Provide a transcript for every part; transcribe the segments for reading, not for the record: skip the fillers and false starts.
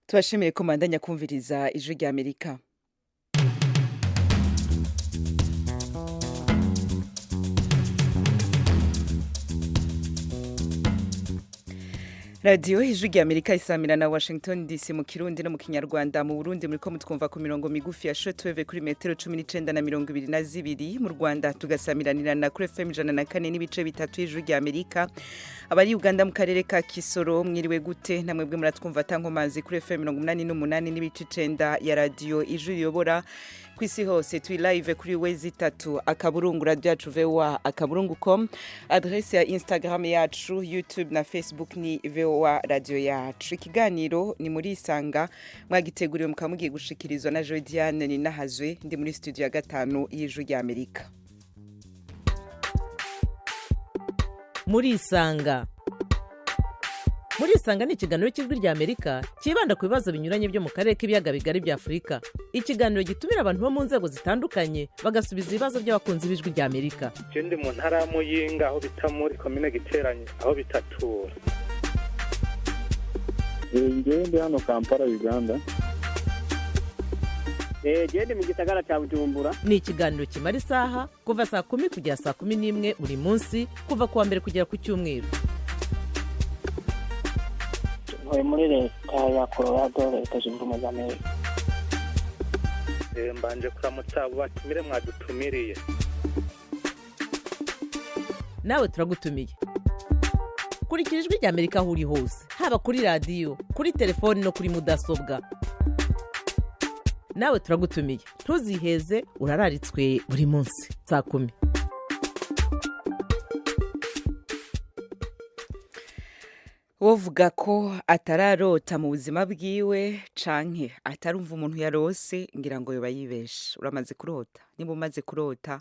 Tubashimiye ko mubandanya kumviriza Ijwi rya Amerika. Radiyo Ijwi rya Amerika isamira na Washington DC mu Kirundi no mu Kinyarwanda. Mu Burundi muriko mutwumva ku mirongo migufi ya shortwave kuri metero 19 na 22. Mu Rwanda tugasamiranira kuri FM 104.3 y'Ijwi rya Amerika. Abari Uganda mu karere ka Kisoro, mwiriwe gute? Namwebwe muratwumva tankomazi kuri FM 88.9 ya Radiyo Ijwi riyobora. Kwisi hose turi live kuri www.radioyacu.voa.com. Adresse ya Instagram yacu, YouTube na Facebook ni VOA Radio Yacu. Ikiganiro ni muri Isanga, mwagiteguriwe mukaba mugiye gushikirizwa na Jodiane Ninahazwe. Ndi muri studio ya 5 y'Ijwi rya Amerika. Muri Isanga, muri Isanga ni ikiganiro cy'Ijwi rya Amerika cyibanda ku bibazo binyuranye byo mu karere k'ibiyaga bigari bya Afurika. Ikiganiro gitumira abantu bo mu nzego zitandukanye, bagasubiza ibibazo by'abakunzi b'Ijwi rya Amerika. Je ndi mu ntara ya Muyinga, aho bita muri komine Giteranye, aho bitatura. Ngewe ndi hano Kampala, Uganda. Gende mu gisagara cya Bujumbura. Ni ikiganiro kimara isaha, kuva saa 10 kugera saa 11 buri munsi, kuva ku wa mbere kugera ku cyumweru. Ntuye muri Leta ya Colorado, Leta Zunze Ubumwe za Amerika. Mbanje kuramutsa abo batumire mwadutumiriye. Nawe turagutumiye. Kurikira Ijwi rya Amerika aho uri hose, haba kuri radiyo, kuri telefoni no kuri mudasobwa. Nawe turagutumiye, ntuziheze, urararitswe buri munsi saa 10. Wovuga ko atararota mu buzima bwiwe canke atarumva umuntu yarose, ngira ngo yoba yibeshe. Uramaze kurota? Niba umaze kurota,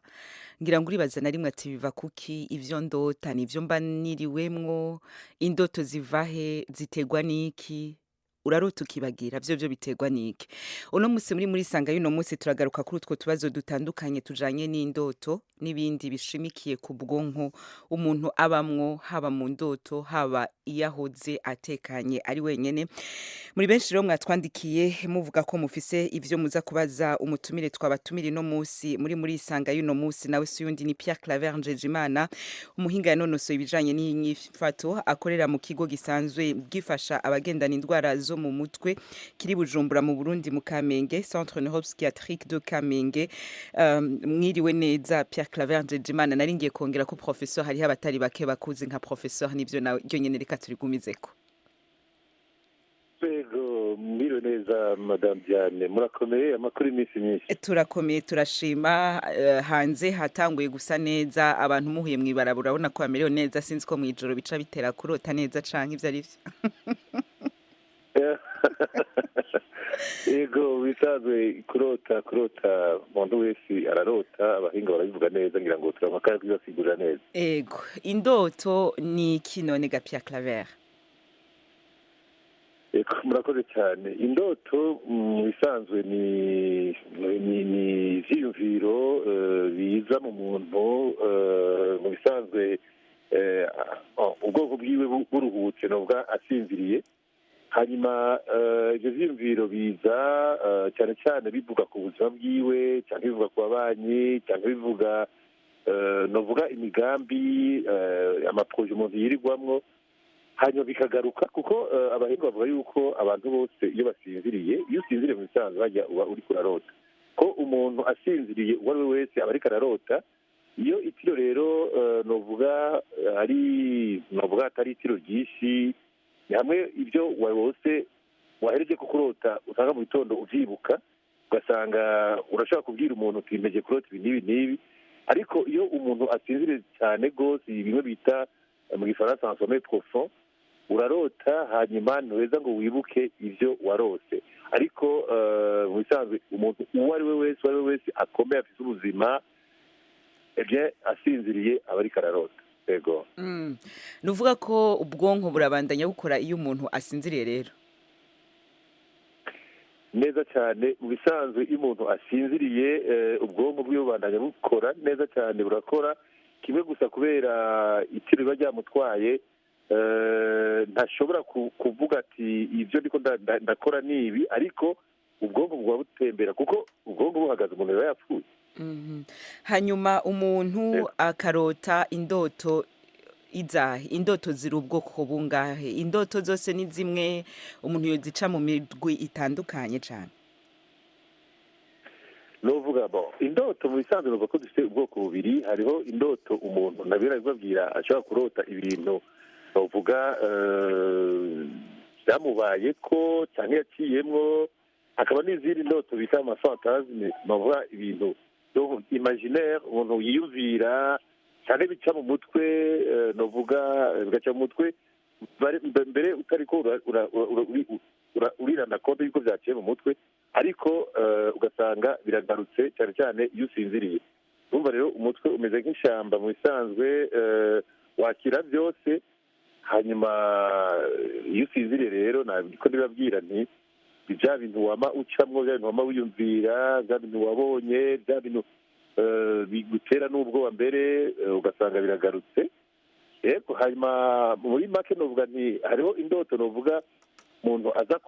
ngira ngo uribaza na rimwe ati: "Biva kuki ivyo ndota? Nivyo mba niriwemwo? Indoto zivahe? Ziterwa n'iki?" Urarota ukibagira, vyo biterwa n'iki? Uno musi muri Sanga y'uno musi turagaruka kuri utwo tubazo dutandukanye tujanye n'indoto n'ibindi bishimikiye ku bwonko umuntu abamwo, haba mu ndoto, haba iyo ahoze atekanye ari wenyene. Muri benshi rero mwatwandikiye muvuga ko mufise ivyo muza kubaza umutumire twabatumira ino musi muri Isanga y'uno musi. Nawe si yundi, ni Pierre Claver Njejimana, umuhinga yanonosoye ibijanye n'inyifato, akorera mu kigo gisanzwe gifasha abagendana indwara zo mu mutwe kiri Bujumbura mu Burundi, mu Kamenge, Centre Neuropsychiatrique de Kamenge. Mwiriwe neza, Pierre Claver Njejimana? Nari ngiye kongera ko professeur, hariho abatari bake bakuzi nka professeur. Nivyo nawe ryo nyene reka turigumizeko. Yego, mwiriwe neza Madame Diane, murakomeye? Amakuru iminsi myinshi. Turakomeye, turashima. Hanze hatanguye gusa neza, abantu muhuye mw'ibarabara urabona ko bamerewe neza. Sinzi ko mw'ijoro bica bitera kurota neza canke ivyo ari vyo. Yego, bisanzwe kurota umuntu wese ararota, abahinga barabivuga neza, ngira ngo turamaka kandi kubibasigurira neza. Ego, indoto ni iki none ga Pierre Claver? Yego, murakoze cyane. Indoto mu bisanzwe ni ivyiyumviro biza mu muntu mu bisanzwe ubwoko bwiwe buruhutse, novuga asinziriye. Hanyuma ivyo vyiyumviro biza cyane cyane bivuga ku buzima bwiwe, cyangwa bivuga ku babanyi, cyangwa bivuga novuga imigambi, amaproje umuntu yirirwamwo, hanyuma bikagaruka kuko abahinga bavuga yuko abantu bose iyo basinziriye, iyo usinziriye mu bisanzwe hajya uba uriko urarota, ko umuntu asinziriye uwo ari we wese aba ariko ararota. Iyo itiro rero novuga ari novuga atari itiro ryinshi, ni hamwe ibyo warose wahereje ko kurota usanga mu gitondo uvyibuka, ugasanga urashobora kubwira umuntu uti: "Mpejeje kurota ibi n'ibi n'ibi." Ariko iyo umuntu asinziriye cyane rwose, bimwe bita mu Gifaransa un sommeil profond, urarota hanyuma ntuheza ngo wibuke ivyo warose. Ariko mu bisanzwe umuntu uwo ari we wese, uwo ari we wese akomeye, afise ubuzima, eh bien, asinziriye aba ariko ararota. Yego. Nuvuga ko ubwonko burabandanya bukora iyo umuntu asinziriye rero? Neza cyane. Mu bisanzwe iyo umuntu asinziriye, ubwonko bwiwe bubandanya bukora neza cyane, burakora kimwe gusa kubera itiro riba ryamutwaye. Ntashobora kuvuga ati ibyo ndiko ndakora ni ibi, ariko ubwonko buba butembera, kuko ubwonko buhagaze umuntu aba yapfuye. Hanyuma umuntu akarota indoto izahe? Indoto ziri ubwoko bungahe? Indoto zose ni zimwe? Umuntu yozica mu migwi itandukanye cyane? Novuga bo indoto mu bisanzwe bavuga ko dufite ubwoko bubiri. Hariho indoto umuntu nabera bibabwira ashobora kurota ibintu bavuga byamubaye ko cyangwa yaciyemwo, hakaba n'izindi ndoto bita amafantasme, bavuga ibintu imaginaire umuntu yiyumvira cyane bica mu mutwe, novuga bigaca mu mutwe mbere utariko urirana konte yuko byaciye mu mutwe, ariko ugasanga biragarutse cyane cyane iyo usinziriye. Urumva rero umutwe umeze nk'ishyamba mu bisanzwe, wakira byose. Hanyuma iyo usinziriye rero niko ndibabwira nti bya bintu wama ucamwo, bya bintu wama wiyumvira, bya bintu wabonye, bya bintu bigutera n'ubwoba mbere, ugasanga biragarutse. Yego, hanyuma muri make novuga nti hariho indoto novuga umuntu aza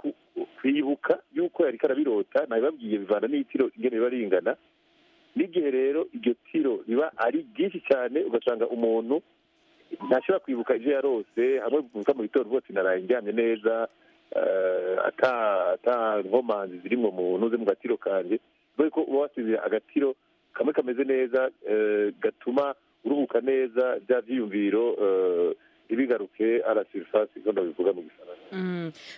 kwibuka yuko yariko arabirota. Nabibabwiye bivana n'itiro ingene riba ringana, n'igihe rero iryo tiro riba ari ryinshi cyane ugasanga umuntu ntashobora kwibuka ivyo yarose. Hamwe bivuka mu gitondo rwose naraye ndyamye neza, ata nkomanzi zirimwo mu ntuze mu gatiro kanje, kubera ko uba wasinzira agatiro kamwe kameze neza, gatuma uruhuka neza, bya vyiyumviro ntibigaruke à la surface, nko ndabivuga mu gifaransa.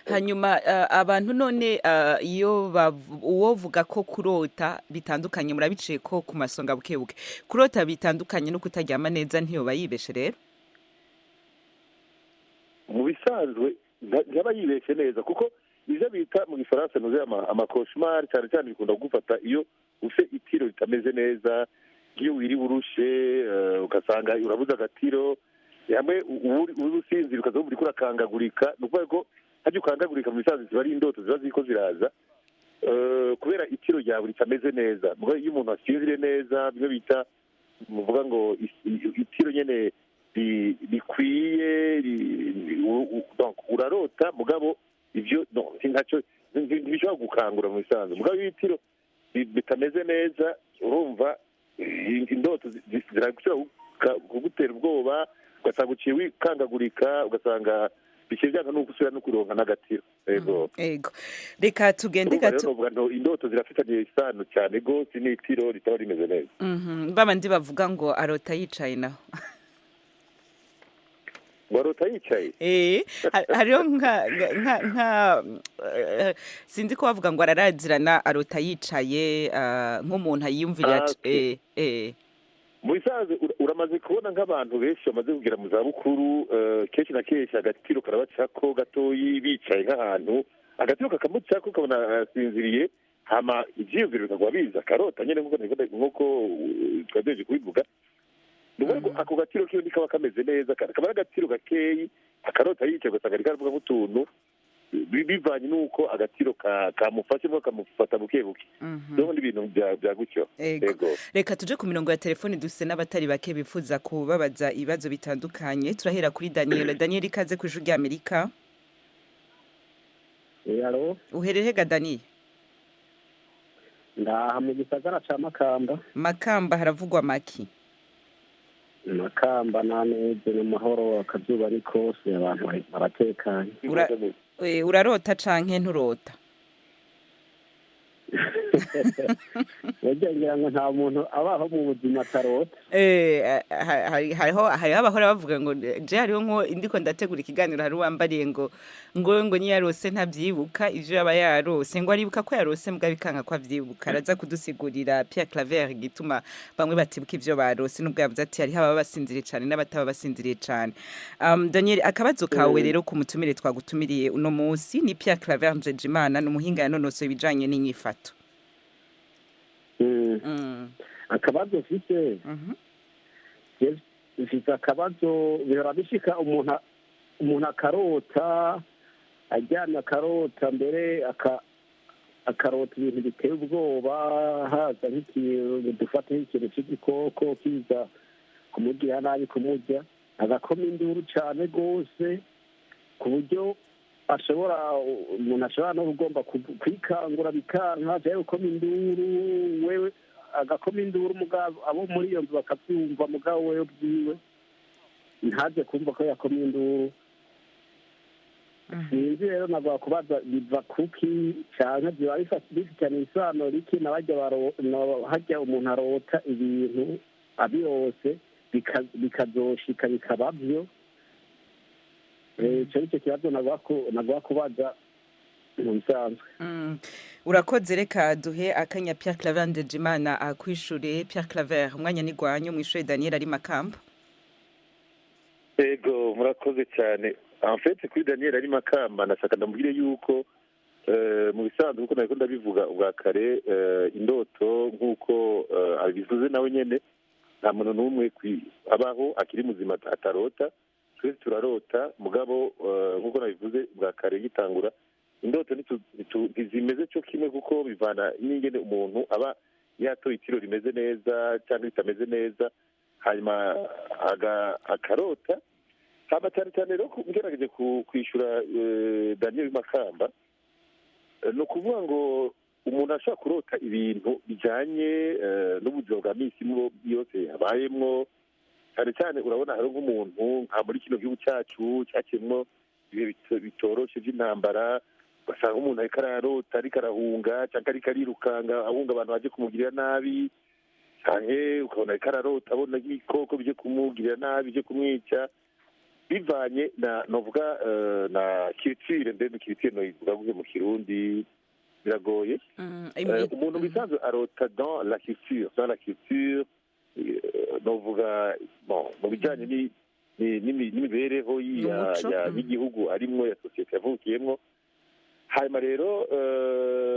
Hanyuma abantu none iyo uwovuga ko kurota bitandukanye, murabiciye ko ku masonga bukebuke, kurota bitandukanye no kutaryama neza, ntiyoba yibeshe rero? Mu bisanzwe ntaba yibeshe neza, kuko ivyo bita mu gifaransa ntuze amacauchemar cyane cyane bikunda kugufata iyo ufite itiro ritameze neza, iyo wiriwe urushe, ugasanga urabuze agatiro, hamwe uba usinzira ukaza wumva uriko urakangagurika. Ni ukuvuga ko harya ukangagurika mu bisanzwe ziba ari indoto ziba ziriko ziraza, kubera itiro ryawe ritameze neza. Mugabo iyo umuntu asinziriye neza, bimwe bita muvuga ngo itiro nyene rikwiye, donc urarota, mugabo ivyo ntaco ntibishobora gukangura mu bisanzwe. Mugabo iyo itiro bitameze neza, urumva indoto zirashobora kugutera ubwoba, ugasanga uciye wikangagurika, ugasanga biciye byanga nuko usubira no kuronka n'agatiro. Ego, ego, reka tugende gato. Indoto zirafitanye isano cyane gose n'itiro ritaba rimeze neza. Babandi bavuga ngo arota yicaye naho warota yicaye, hariho nka sinzi ko bavuga ngo ararazirana arota yicaye, nk'umuntu ayiyumvira. Mu bisanzwe uramaze kubona nk'abantu benshi bamaze kugera mu zabukuru, kenshi na kenshi agatiro karabacako gatoyi, bicaye nk'ahantu agatiro kakamucako, ukabona arasinziriye, hama ivyiyumviro bikagwa biza akarota nyene nk'uko twagejeje kubivuga. Ni ukuvuga ko ako gatiro kiyo ntikaba kameze neza, kaba ari agatiro gakeyi, akarota yicaye ugasanga ariko aravuga nk'utuntu bivanye n'uko agatiro kamufashe kamufata buke buke. Ndabona ibintu bya gutyo. Ego, reka tuje ku mirongo ya telefone, dufise n'abatari bake bifuza kubabaza ibibazo bitandukanye. Turahera kuri Daniel. Daniel, ikaze ku Ijwi ry'Amerika. Allo, uherere ga Daniel? Ndaha mu gisagara ca Makamba. Makamba haravugwa maki? Makamba n'ameze mu mahoro, akazuba ni kose, abantu baratekanye. Urarota canke nturota? Burya ngira ngo nta muntu abaho mu buzima atarota. Hariho abahora bavuga ngo je hariho nko ndiko ndategura ikiganiro, hari uwambariye ngo ngo niyarose ntavyibuka ivyo yaba yarose, ngo aribuka ko yarose mbwa bikanga ko avyibuka. Araza kudusigurira Pierre Claver igituma bamwe batibuka ivyo barose, nubwo yavuze ati hariho ababa basinziriye cane n'abataba basinziriye cane. Daniel, akabazo kawe rero ku mutumire twagutumiriye uno munsi ni Pierre Claver Njejimana, n'umuhinga yanonosoye ibijanye n'inyifato. Akabazo mfise, mfise akabazo bihora bishika umuntu akarota aryamye, akarota mbere akarota ibintu biteye ubwoba, haza nk'ikintu dufata nk'ikintu c'igikoko kiza kumugirira nabi, kumurya. Agakoma induru cyane rwose, ku buryo ashobora umuntu ashobora no kugomba kwikangura bikanka, cyangwa gukoma induru wewe agakoma induru, mugabo abo muri iyo nzu bakabyumva, mugabo wewe bwiwe ntaze kumva ko yakomye induru. Sinzi rero, nagomba kubaza biva kuki, canke biba bifitanye isano riki na barya harya umuntu arota ibintu abirose bikazoshika bikaba vyo? Ico nico kibazo nagomba kubaza mu bisanzwe. Urakoze. Reka duhe akanya Pierre Claver Ndejimana akwishure. Pierre Claver, umwanya ni gwanyu, mwishure Daniel ari Makamba. Ego, murakoze cyane. En fait, kuri Daniel ari Makamba, nashaka ndamubwire yuko mu bisanzwe, nkuko nariko ndabivuga ubwa kare, indoto, nk'uko abivuze nawe nyene, nta muntu n'umwe abaho akiri muzima atarota. Twese turarota, mugabo nk'uko nabivuze bwa kare gitangura, indoto ntizimeze cyo kimwe, kuko bivana n'ingene umuntu aba yatoye itiro rimeze neza cyangwa ritameze neza, hanyuma akarota. Hama cyane cyane rero, ngerageje kwishyura Daniel Makamba, ni ukuvuga ngo umuntu ashobora kurota ibintu bijyanye n'ubuzima bwa minsi yose yabayemwo. Cyane cyane urabona hari nk'umuntu nka muri kino gihugu cyacu cyakiyemwo ibihe bitoroshe by'intambara, ugasanga umuntu ariko ararota ariko arahunga, cyangwa ariko arirukanga ahunga abantu baje kumugirira nabi, cyane ukabona ariko ararota abona ibikoko bije kumugirira nabi, bije kumwica, bivanye na novuga na culture. Mbe culture noyivuga gute mu Kirundi? Biragoye. Umuntu bisanzwe arota dans la culture, novuga bon, mu bijyanye n'imibereho N'umuco, y'igihugu arimwo, ya sosiyete yavukiyemwo. Hanyuma rero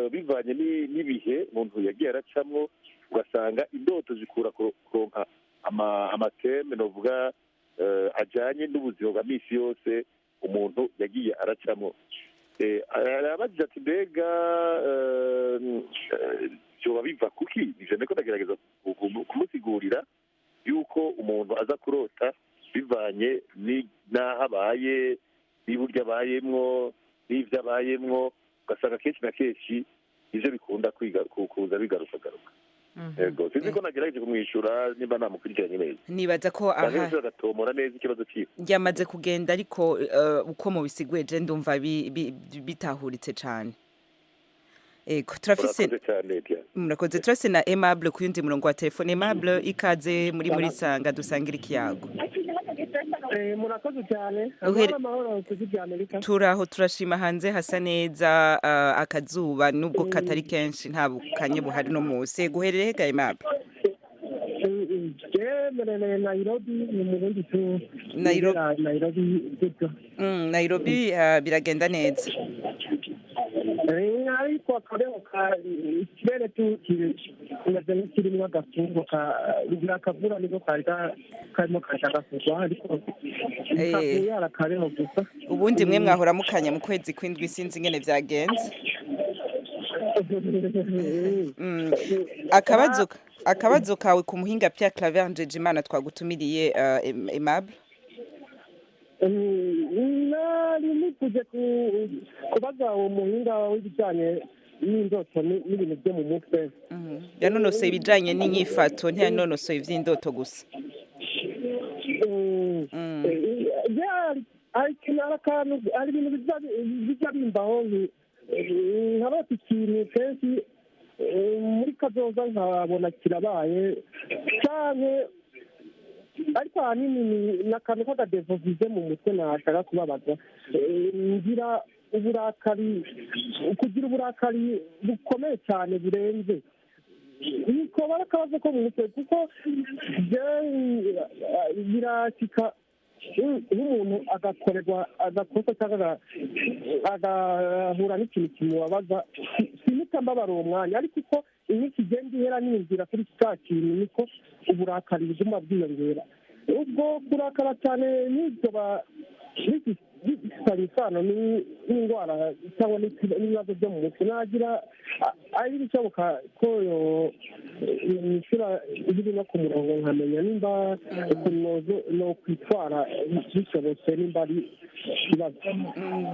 bivanye n'ibihe umuntu yagiye aracamwo, ugasanga indoto zikura kuronka ama thèmes novuga ajyanye n'ubuzima bwa misi yose umuntu yagiye aracamwo. Arabajije ati: "Mbega vyoba biva kuki?" Ivyo niko ndagerageza kumusigurira yuko umuntu aza kurota bivanye n'aho abaye, n'uburyo abayemwo, n'ivyo abayemwo, ugasanga kenshi na kenshi ivyo bikunda kuza bigarukagaruka. Yego, sinzi ko nagerageje kumwishyura, nimba namukurikiranye neza. Nibaza ko canke aha agatomora neza ikibazo ciwe. Yamaze kugenda, ariko uko mubisiguye je ndumva bitahuritse cane. Ego, turafise Urakoze cyane, Diane. Murakoze. Turafise na Aimable ku yundi murongo wa telefone. Aimable, ikaze muri Sanga dusangira ikiyago. Murakoze cyane. Amahoro, amahoro ku Ijwi rya Amerika. Turaho, turashima. Hanze hasa neza, akazuba nubwo katari kenshi, nta bukanye buhari no munsi. Guherere hega, Aimable? Je merereye Nairobi, ni mu Burundi tu. Nairobi. Nairobi gutyo. Nairobi biragenda neza? Ariko akabeho ka ikirere tu kimeze nk'ikirimo agafungo ka akavura, niko kari karimo kashaka kugwa, ariko kaguye arakabeho gusa. Ubundi mwe mwahora mukanya mu kwezi kw'indwi, sinzi ingene vyagenze. Akabazo kawe ku muhinga Pierre Claver Njejimana twagutumiriye, Aimable? Nari nifuje kubaza uwo muhinga w'ibijyanye n'indoto n'ibintu byo mu mutwe. Yanonosoye ibijanye n'inyifato, ntiyanonosoye ivy'indoto gusa. Hari ibintu bijya bimbaho, nkarota ikintu kenshi muri kazoza nkabona kirabaye canke, ariko ahanini ni akantu k'akadevovize mu mutwe nashaka kubabaza. Ngira uburakari, kugira uburakari bukomeye cyane burenze. Niko ari akabazo ko mu mutwe, kuko birashika nk'umuntu agakorerwa agakosa cyangwa agahura n'ikintu kimubabaza, simuta mbabara uwo mwanya, ariko uko iminsi igenda ihera niyumvira kuri cya kintu, niko uburakari buguma bwiyongera. Ubwo kurakara cyane n'ibyo bifitanye isano n'indwara cyangwa n'ibibazo byo mu mutwe? Nagira Ari bishoboka ko yishyura biri no ku murongo, nkamenya nimba ukuntu no kwitwara bishobotse, nimba ari ikibazo.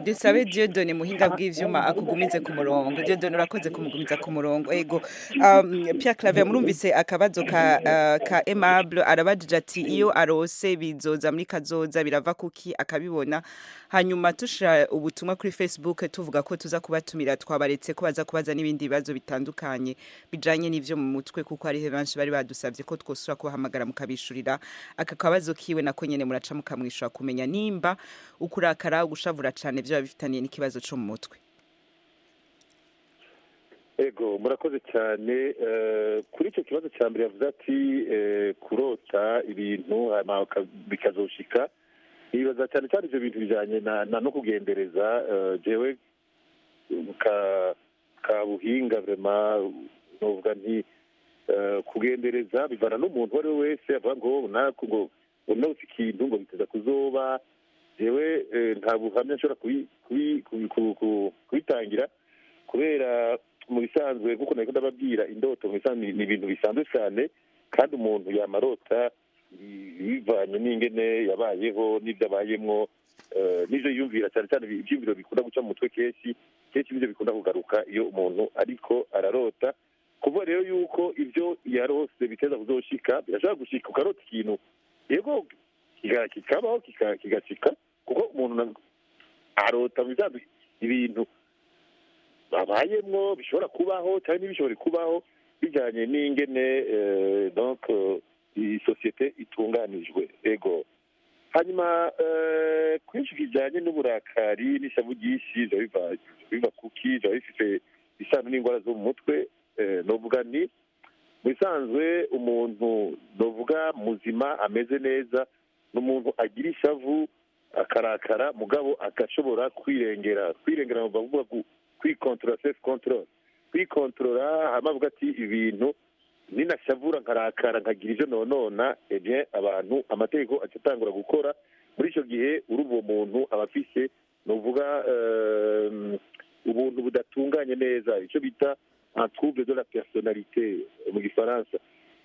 Dusabe Dieudonné muhinga bw'ivyuma akugumize ku murongo. Dieudonné, urakoze kumugumiza ku murongo. Ego, Pierre Claver, murumvise akabazo ka Aimable. Arabajije ati iyo arose bizoza muri kazoza, birava kuki akabibona? Hanyuma tushira ubutumwa kuri Facebook tuvuga ko tuza kubatumira, twabaretse ko baza kubaza n'ibindi bibazo bitandukanye bijanye n'ivyo mu mutwe, kuko hariho benshi bari badusavye ko twosura kubahamagara mukabishurira. Aka kabazo kiwe nako nyene muraca mukamwishura, kumenya nimba ukurakara, ugushavura cane vyo bifitaniye n'ikibazo co mu mutwe. Ego, murakoze cyane. Kuri icyo kibazo cya mbere yavuze ati kurota ibintu hanyuma bikazoshika, nibaza cyane cyane ibyo bintu bijyanye na no kugendereza. Jewe ka buhinga vraiment novuga nti kugendereza bivana n'umuntu uwo ari we wese. Avuga ngo nako ngo unose ikintu ngo biteza kuzoba, jewe nta buhamya nshobora kubitangira, kubera mu bisanzwe, kuko nariko ndababwira, indoto mu bisanzwe ni ibintu bisanzwe cyane, kandi umuntu yamarota bivanye n'ingene yabayeho n'ibyo abayemwo, n'ivyo yiyumvira. Cyane cyane ivyiyumviro bikunda guca mu mutwe kenshi kenshi, nivyo bikunda kugaruka iyo umuntu ariko ararota. Kuvuga rero yuko ibyo yarose biteza kuzoshika, birashobora gushika ukarota ikintu, yego, kikabaho, kigashika, kuko umuntu arota mu bisanzwe ibintu babayemwo bishobora kubaho cyangwa ntibishobore kubaho, bijyanye n'ingene donc iyi société itunganijwe. Ego, hanyuma kwinshi bijyanye n'uburakari n'ishavu ryinshi, biba biva kuki? Biba bifite isano n'indwara zo mu mutwe. Novuga ni mu bisanzwe umuntu novuga muzima ameze neza ni umuntu agira ishavu, akarakara, mugabo agashobora kwirengera. Kwirengera bavuga kwikontorora, self control, kwikontorora, hama avuga ati ibintu ninashavura, nkarakara, nkagira ivyo nonona, eh bien, abantu amategeko aca atangura gukora. Muri ico gihe urumva uwo muntu aba afise novuga ubuntu budatunganye neza, ico bita un trouble de la personnalité mu gifaransa.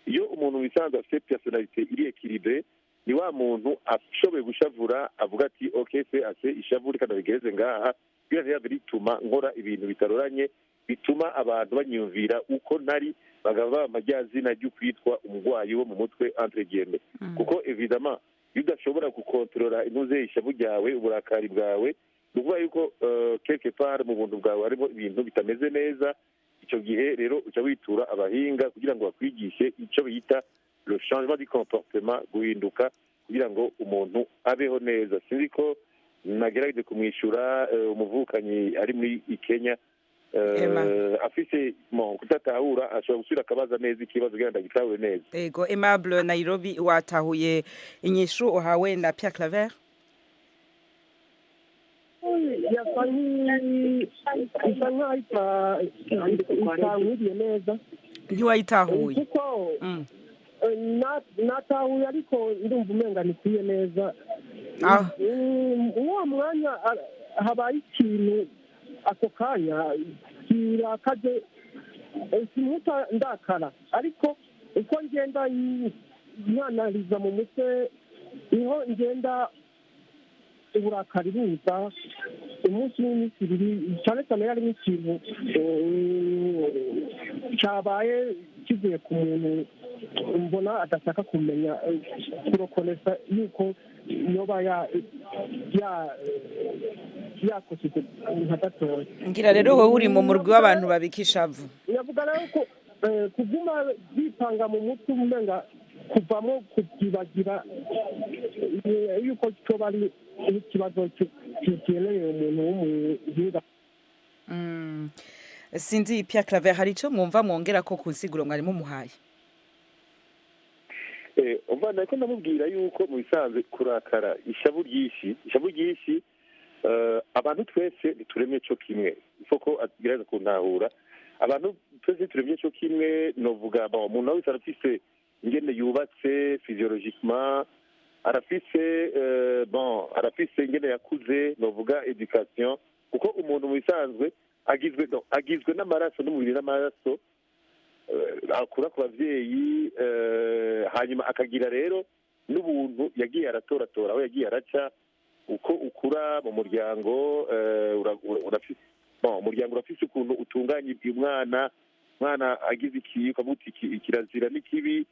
Iyo umuntu bisanzwe afite personnalité iri équilibrée, ni wa muntu ashoboye gushavura avuga ati ok, c'est assez, ishavu reka ndabigereze ngaha kugira ntiyave rituma nkora ibintu bitaroranye, bituma abantu banyiyumvira uko ntari, bagaba bampa rya zina ryo kwitwa umurwayi wo mu mutwe, entre guillemets. Kuko évidemment iyo udashobora gukontorora intuze, ishavu ryawe, uburakari bwawe, ni ukuvuga yuko quelque part mu buntu bwawe harimo ibintu bitameze neza. Icyo gihe rero uca witura abahinga kugira ngo bakwigishe icyo bita le changement du comportement, guhinduka kugira ngo umuntu abeho neza. Sinzi ko nagerageje kumwishyura umuvukanyi ari muri Kenya. Emma. Afise mo kudatahura, ashobora gusubira akabaza neza ikibazo kugira ngo agitahure neza. Ego, Aimable Nairobi, watahuye inyishu uhawe na Pierre Claver? Isa nkaho itankwiriye neza. Ntiwayitahuye? Kuko natahuye, ariko ndumva umenga ntikwiye neza. Uwo mwanya habaye ikintu ako kanya kirakaje, simuta ndakara, ariko uko ngenda nyanariza mu mutwe niho ngenda uburakari buza umunsi n'iminsi ibiri, cyane cyane yarimo ikintu cyabaye kivuye ku muntu mbona adashaka kumenya kurokonesa yuko yoba yakosheje nka gatoya. Ngira rero wowe uri mu murwi w'abantu babika ishavu. Yavuga rero ko kuguma bipanga mu mutwe, umenga kuvamo kubyibagira yuko cyoba ari ikibazo kikeneye umuntu w'umuhinga. Sinzi, Pierre Claver, hari icyo mwumva mwongera ko ku nsiguro mwari mumuhaye? Umva, nariko ndamubwira yuko mu bisanzwe kurakara, ishavu ryinshi, ishavu ryinshi, abantu twese ntituremye co kimwe. Isoko agerageza kuntahura, abantu twese ntituremye co kimwe. Novuga bon, umuntu wese arafise ingene yubatse physiologiquement, arafise bon, arafise ingene yakuze, novuga éducation, kuko umuntu mu bisanzwe Agizwe no, agizwe n'amaraso n'umubiri n'amaraso, akura ku bavyeyi, hanyuma akagira rero n'ubuntu yagiye aratoratora aho yagiye araca. Uko ukura mu muryango, bon, umuryango urafise ukuntu utunganya umwana. Umwana agize ikibi ukavuga uti kirazira n'ikibi,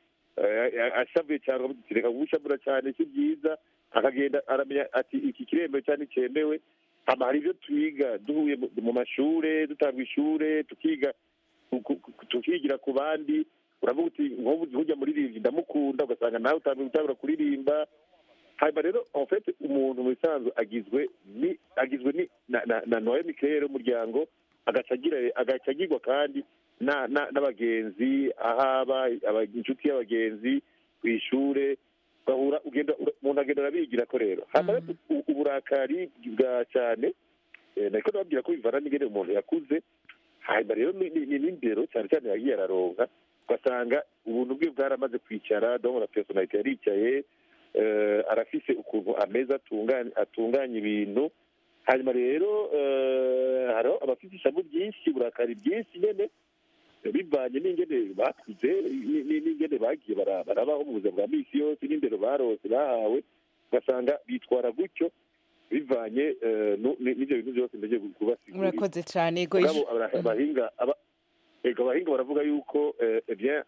ashavuye cyane ukavuga uti reka gushavura cyane si byiza, akagenda aramenya ati iki kiremewe cyane cyemewe. Hama hari ibyo twiga duhuye mu mashure, dutanga ishure, tukiga tukigira ku bandi. Uravuga uti nk'ubu ujya muririmbyi ndamukunda, ugasanga nawe utangura kuririmba. Hanyuma rero, en fait, umuntu mu bisanzwe agizwe ni na noyau nucléaire y'umuryango, agaca agirwa kandi n'abagenzi ahaba inshuti y'abagenzi ku ishure ugahura ugenda umuntu agenda arabigira ko. Rero hanyuma rero uburakari bwa cyane, nariko ndababwira ko bivana n'ingene umuntu yakuze. Hanyuma rero ni n'indero cyane cyane yagiye araronka, ugasanga ubuntu bwe bwaramaze kwicara, donc la personnalité yaricaye, arafise ukuntu ameze, atunganya ibintu. Hanyuma rero hariho abafise ishavu ryinshi, uburakari bwinshi nyene, bivanye n'ingene bakuze, n'ingene bagiye barabaho mu buzima bwa misi yose, n'indero barose bahawe, ugasanga bitwara gutyo bivanye n'ivyo bintu byose ndagiye kubasigurira. Murakoze cyane. Ego. Mugabo abahinga baravuga yuko eh bien,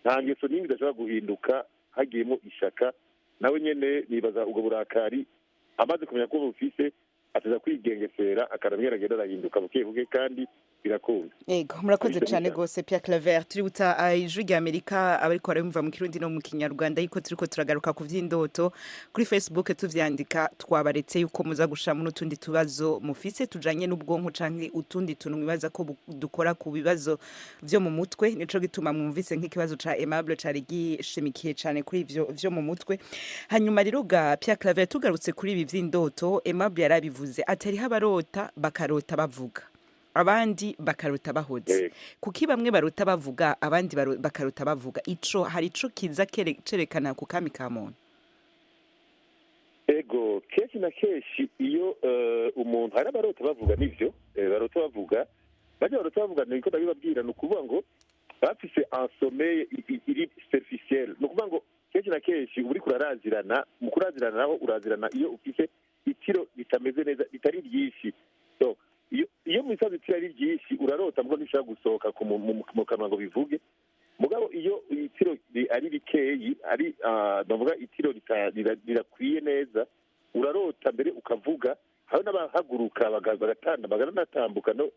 nta ngeso n'imwe idashobora guhinduka hagiyemo ishaka. Nawe nyene nibaza ubwo burakari amaze kumenya ko bufise, ateza kwigengesera, akaramwera, agenda arahinduka buke buke, kandi birakunda. Ego, murakoze Abishe cyane neza. gose, Pierre Claver. Tuributsa Ijwi rya Amerika, abariko barabumva mu Kirundi no mu Kinyarwanda, yuko turiko turagaruka ku vy'indoto. Kuri Facebook tuvyandika, twabaretse yuko muza gushiramo n'utundi tubazo mufise tujanye n'ubwonko canke utundi tuntu mwibaza ko dukora ku bibazo vyo mu mutwe. Nico gituma mwumvise nk'ikibazo ca Aimable cari gishimikiye cane kuri ivyo vyo mu mutwe. Hanyuma rero ga Pierre Claver, tugarutse kuri ibi vy'indoto, Aimable yarabivuze ati hariho abarota bakarota bavuga, abandi bakarota bahoze. Kuki bamwe barota bavuga, abandi bakarota bavuga? Ico hari ico kiza cerekana ku kami ka muntu? Ego, kenshi na kenshi iyo umuntu, hari abarota bavuga nivyo, barota bavuga, bajya barota bavuga, niko ndabibabwira, ni ukuvuga ngo bafise un sommeil iri superficiel. Ni ukuvuga ngo kenshi na kenshi uba uriko urarazirana. Mu kurazirana naho urazirana iyo ufise itiro ritameze neza, ritari ryinshi. So, iyo mu bisanzwe itiro ari ryinshi, urarota mugabo ntishobora gusohoka mu kanwa ngo bivuge. Mugabo iyo itiro ari rikeyi, ari ndavuga itiro rirakwiye neza, urarota mbere ukavuga. Hari n'abahaguruka bagatanda, baganatambuka, no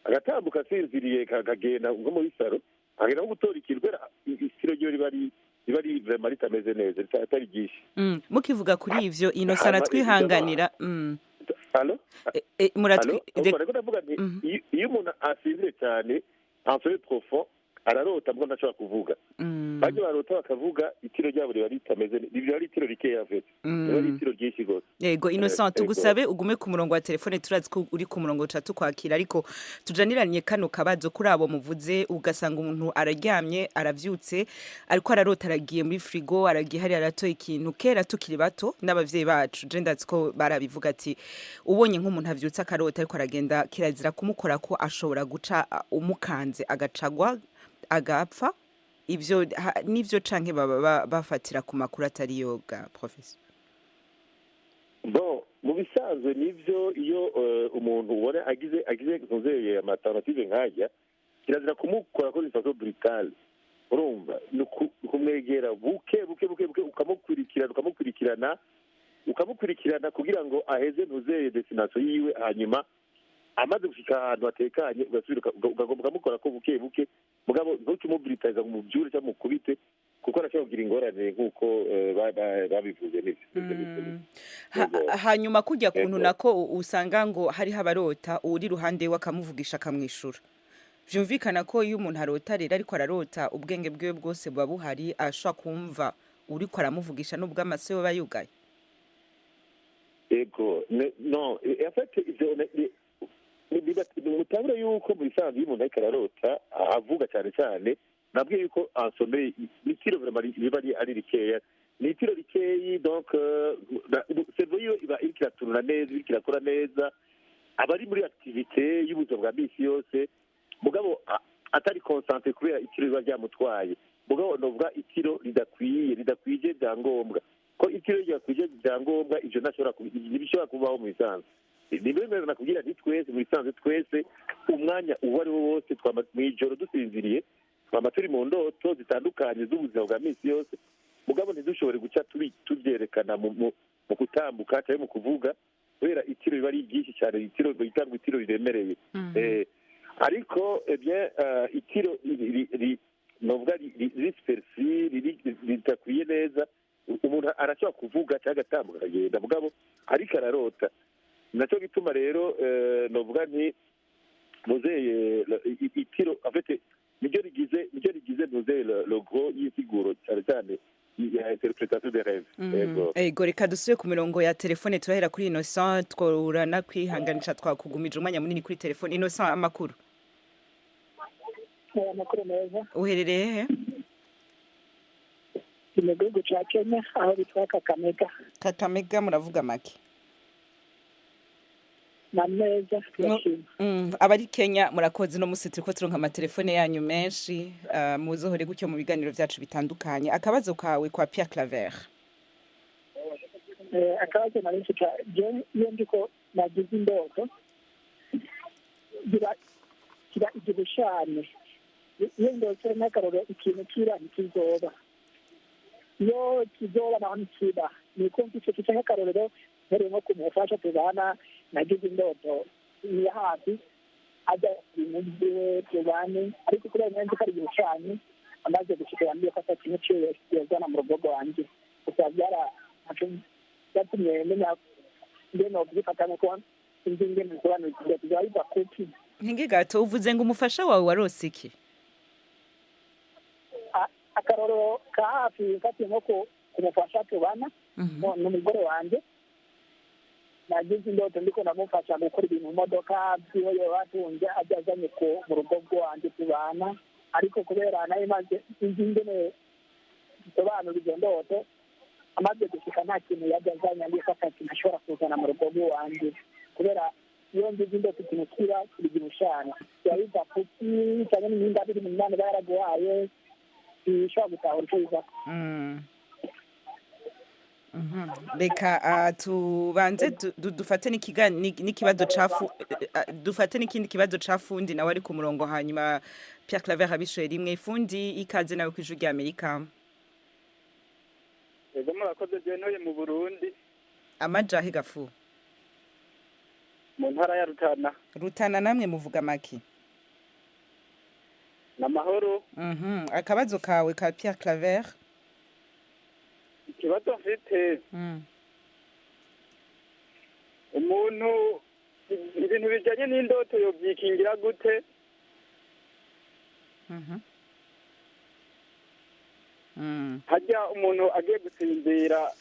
agatambuka asinziriye, akagenda nko muri salon, akagenda nko gutora ikintu, kubera itiro ryo riba ari vraiment ritameze neza, atari ryinshi. Mukivuga kuri ivyo, Innocent Hanyuma aratwihanganira. Allo? Muratwi Allo? Urumva, rero ndavuga nti iyo umuntu asinziriye cyane, un sommeil profond, ararota mugabo ntashobora kuvuga. Bajya barota bakavuga, itiro ryabo riba ritameze riba ari itiro rikeya en fait, riba ari itiro ryinshi rwose. Yego, Innocent, Ego. tugusabe ugume ku murongo wa telefone. Turazi ko uri ku murongo, uca tukwakira, ariko tujaniranye kano kabazo kuri abo muvuze. Ugasanga umuntu araryamye, aravyutse, ariko ararota aragiye muri frigo, aragiye hariya aratoye ikintu. Kera tukiri bato n'abavyeyi bacu, je ndazi ko barabivuga ati ubonye nk'umuntu avyutse akarota ariko aragenda, kirazira kumukora ko ashobora guca umukanze agacagwa agapfa. Ivyo nivyo canke baba bafatira ku makuru atari yoga, professor? Bon, mu bisanzwe nivyo. Iyo umuntu ubona agize ntuzeye ama tentatives nkajya, kirazira kumukora ko façon brutale. Urumva, ni kumwegera buke buke buke buke, ukamukurikirana kugira ngo aheze ntuzeye destination yiwe. Hanyuma amaze gushika ahantu hatekanye, ugasubira ukagomba ukamukora ko buke buke, mugabo ntuce ngo umubyure cyangwa umukubite, kuko arashobora kugira ingorane nk'uko babivuze. Nivyo. Hanyuma kujya kuntu nako usanga ngo hariho abarota uri iruhande we akamuvugisha akamwishura. Vyumvikana ko iyo umuntu arota rero, ariko ararota, ubwenge bwiwe bwose buba buhari, ashobora kumva uriko aramuvugisha nubwo amaso yoba yugaye. Ego, no, en fait ivyo mutabura yuko mu bisanzwe iyo umuntu ariko ararota avuga cyane cyane, nabwiye yuko un sommeil n'itiro vraiment riba ari rikeya, ni itiro rikeyi. Donc cerveau yiwe iba iriko iraturuna neza, iriko irakora neza. Aba ari muri activité y'ubuzima bwa misi yose, mugabo atari concentré kubera itiro riba ryamutwaye. Mugabo novuga itiro ridakwiye, ridakwije byangombwa, ko itiro ridakwije byangombwa, ivyo ntashobora, ntibishobora kubaho mu bisanzwe. Ni bimwe nakubwira nti twese mu bisanzwe, twese umwanya uwo ari wo wose, twama mw'ijoro dusinziriye, twama turi mu ndoto zitandukanye z'ubuzima bwa misi yose, mugabo ntidushobore guca tubyerekana mu gutambuka cyangwa mu kuvuga, kubera itiro riba ari ryinshi cyane, itiro bita ngo itiro riremereye. Ariko eh bien, itiro novuga riri superflu, ridakwiye neza, umuntu arashobora kuvuga cyangwa agatambuka akagenda, mugabo ariko ararota. Nacyo gituma rero novuga nti muzeye itiro en fait niryo rigize muzeye le gros y'insiguro, cyane cyane ya interprétation des rêves. Yego. Ego, reka dusubire ku mirongo ya telefone. Turahera kuri Innocent. Tworana kwihanganisha, twakugumije umwanya munini kuri telefone. Innocent, amakuru? Amakuru meza. Uherereye he? Ni mu gihugu cya Kenya, aho bitwa Kakamega. Kakamega muravuga make? Na meza, turashima. Abari Kenya murakoze. No musi turiko turonka amatelefone yanyu menshi, muzohore gutyo mu biganiro vyacu bitandukanye. Akabazo kawe kwa Pierre Claver? Akabazo nari mfite jewe, iyo ndiko nagize indoto kiba igihushane. Iyo ndose n'akarorero ikintu kira ntikizoba, iyo kizoba naho ntikiba. Ni uko mfise kica nk'akarorero, mpereye nko ku mufasha tubana, nagize indoto ni hafi ajya ibintu byiwe tubane, ariko kubera nzi ko ari igishushanyo, amaze gushika yambwiye ko ata kintu ciwe yozana mu rugo rwanjye. Gusa byatumye menya ngene novyifata, nuko sinzi ingene bisobanura indoto biba biva kuki. Ntinge gato, uvuze ngo umufasha wawe warose iki? Akarorero ka hafi mfatiye nko ku mufasha tubana, ni umugore wanjye. Nagize indoto ndiko ndamufasha gukora ibintu mu modoka byiwe yoba atunze, ajya azanye mu rugo rwanjye tubana, ariko kubera nayo maze sinzi ingene bisobanura izo ndoto, amaze gushika nta kintu yajya azanye. Ambwiye ko ata kintu ashobora kuzana mu rugo rw'iwanjye, kubera iyo ngize indoto ikintu kiba kiri igishushanyo. Biba biva kuki, cyane n'imyenda biri mu myanya iba yaraguhaye, ntishobora gutahura icyo bivako. Reka tubanze dufate n'ikibazo ca dufate n'ikindi kibazo ca Fundi, nawe ari ku murongo, hanyuma Pierre Claver abishoye rimwe. Fundi, ikaze nawe kw'Ijwi rya Amerika. Ego, murakoze. Jewe mu Burundi. Amajahe gafu? Mu ntara ya Rutana. Rutana namwe muvuga maki? Ni amahoro. Akabazo kawe ka Pierre Claver? Ikibazo mfite, umuntu ibintu bijyanye n'indoto yobyikingira gute? Hajya umuntu agiye gusinzira,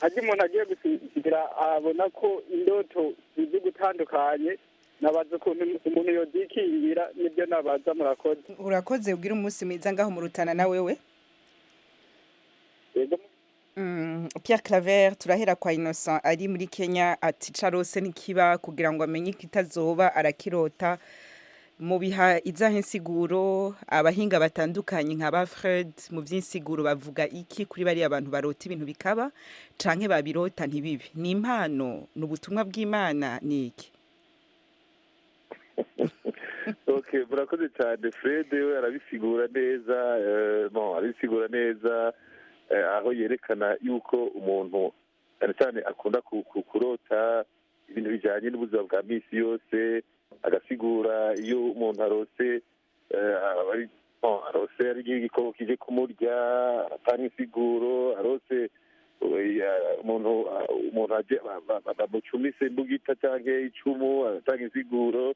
hajya umuntu agiye gusinzira abona ko indoto zizi gutandukanye. Nabaza ukuntu umuntu yobyikingira, nibyo nabaza. Murakoze. Urakoze, ugira umunsi mwiza ngaho mu Rutana na wewe. Yego. Pierre Claver, turahera kwa Innocent ari muri Kenya, ati carose ntikiba, kugira ngo amenye ikitazoba arakirota. Mu biha izahe insiguro? Abahinga batandukanye nka ba Fred mu by'insiguro bavuga iki kuri bariya abantu barota ibintu bikaba canke babirota ntibibe? Ni impano, ni ubutumwa bw'Imana, ni iki? Okay, murakoze cyane. Fred we arabisigura neza, bon, arabisigura neza, aho yerekana yuko umuntu cyane cyane akunda kurota ibintu bijyanye n'ubuzima bwa misi yose. Agasigura iyo umuntu arose, bon, arose ari igikoko kije kumurya, aratanga insiguro. Arose umuntu aje bamucumise imbugita cyangwa icumu, aratanga insiguro.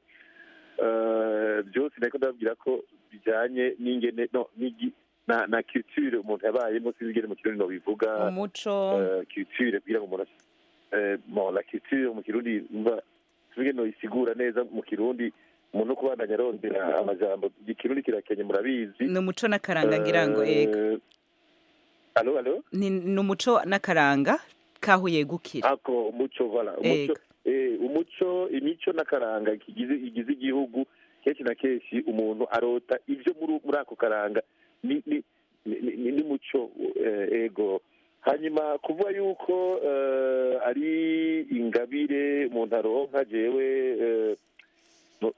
Byose nariko ndababwira ko bijyanye n'ingene no na culture umuntu yabayemo. Sinzi ingene mu Kirundi nobivuga. Umuco. Culture, kugira ngo umuntu bon, la culture mu Kirundi mva sinzi ingene noyisigura neza mu Kirundi. Umuntu no kubandanya arondera amajambo, Ikirundi kirakenye, murabizi. Ni umuco n'akaranga, ngira ngo, ego. Allô, allô? Ni umuco n'akaranga kaho yegukira. Ako umuco, voilà, umuco. Ego. Umuco, imico n'akaranga igize igihugu, kenshi na kenshi umuntu arota ivyo muri ako karanga ni muco. Ego. Hanyuma kuvuga yuko ari ingabire umuntu aronka, jewe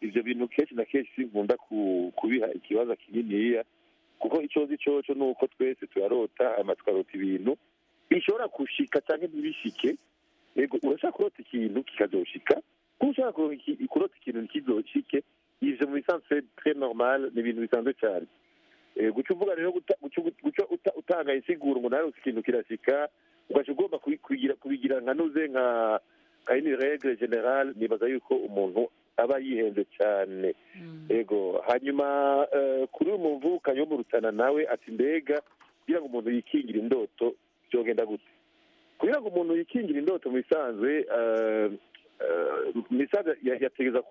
ivyo bintu kenshi na kenshi nkunda kubiha ikibazo kininiya, kuko ico nzi coco ni uko twese turarota, hama tukarota ibintu bishobora gushika canke ntibishike. Ego, urashobora kurota ikintu kikazoshika, kuko ushobora kurota ikintu ntikizoshike. Ivyo mu bisanzwe très normal, ni ibintu bisanzwe cyane. Guca uvuga rero, guca utanga insiguro ngo narose ikintu kirashika, ugaca ugomba kubigira nka nuze nka une règle générale, nibaza yuko umuntu aba yihenze cyane. Ego. Hanyuma kuri uyu muvuka yo mu Rutana nawe ati: "Mbega kugira ngo umuntu yikingire indoto byogenda gute?" Kugira ngo umuntu yikingire indoto, mu bisanzwe yategeza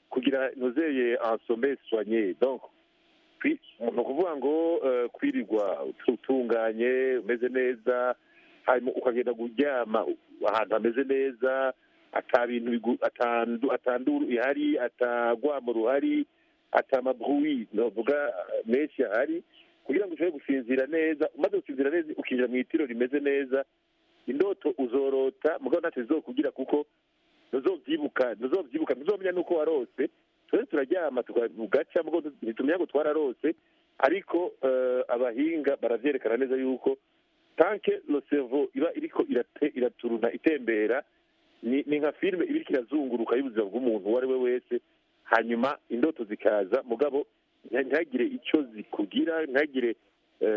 kugira nozeye un sommeil soigné. Donc ni ukuvuga ngo kwirirwa utunganye, umeze neza, hanyuma ukagenda kuryama ahantu hameze neza, ata bintu, ata nduru ihari, ata rwamo ruhari, ata ma bruits novuga menshi ahari, kugira ngo ushobore gusinzira neza. Umaze gusinzira neza, ukinjira mu itiro rimeze neza, indoto uzorota, mugabo ntacyo zizokugira, kuko ntuzovyibuka, ntuzomenya nuko warose. Twese turaryama tugaca, mugabo ntitumenya ngo twararose. Ariko abahinga baravyerekana neza yuko tant que le cerveau iba iriko iraturuna, itembera, ni nka filime iba iriko irazunguruka y'ubuzima bw'umuntu uwo ari we wese, hanyuma indoto zikaza, mugabo ntihagire ico zikugira, ntihagire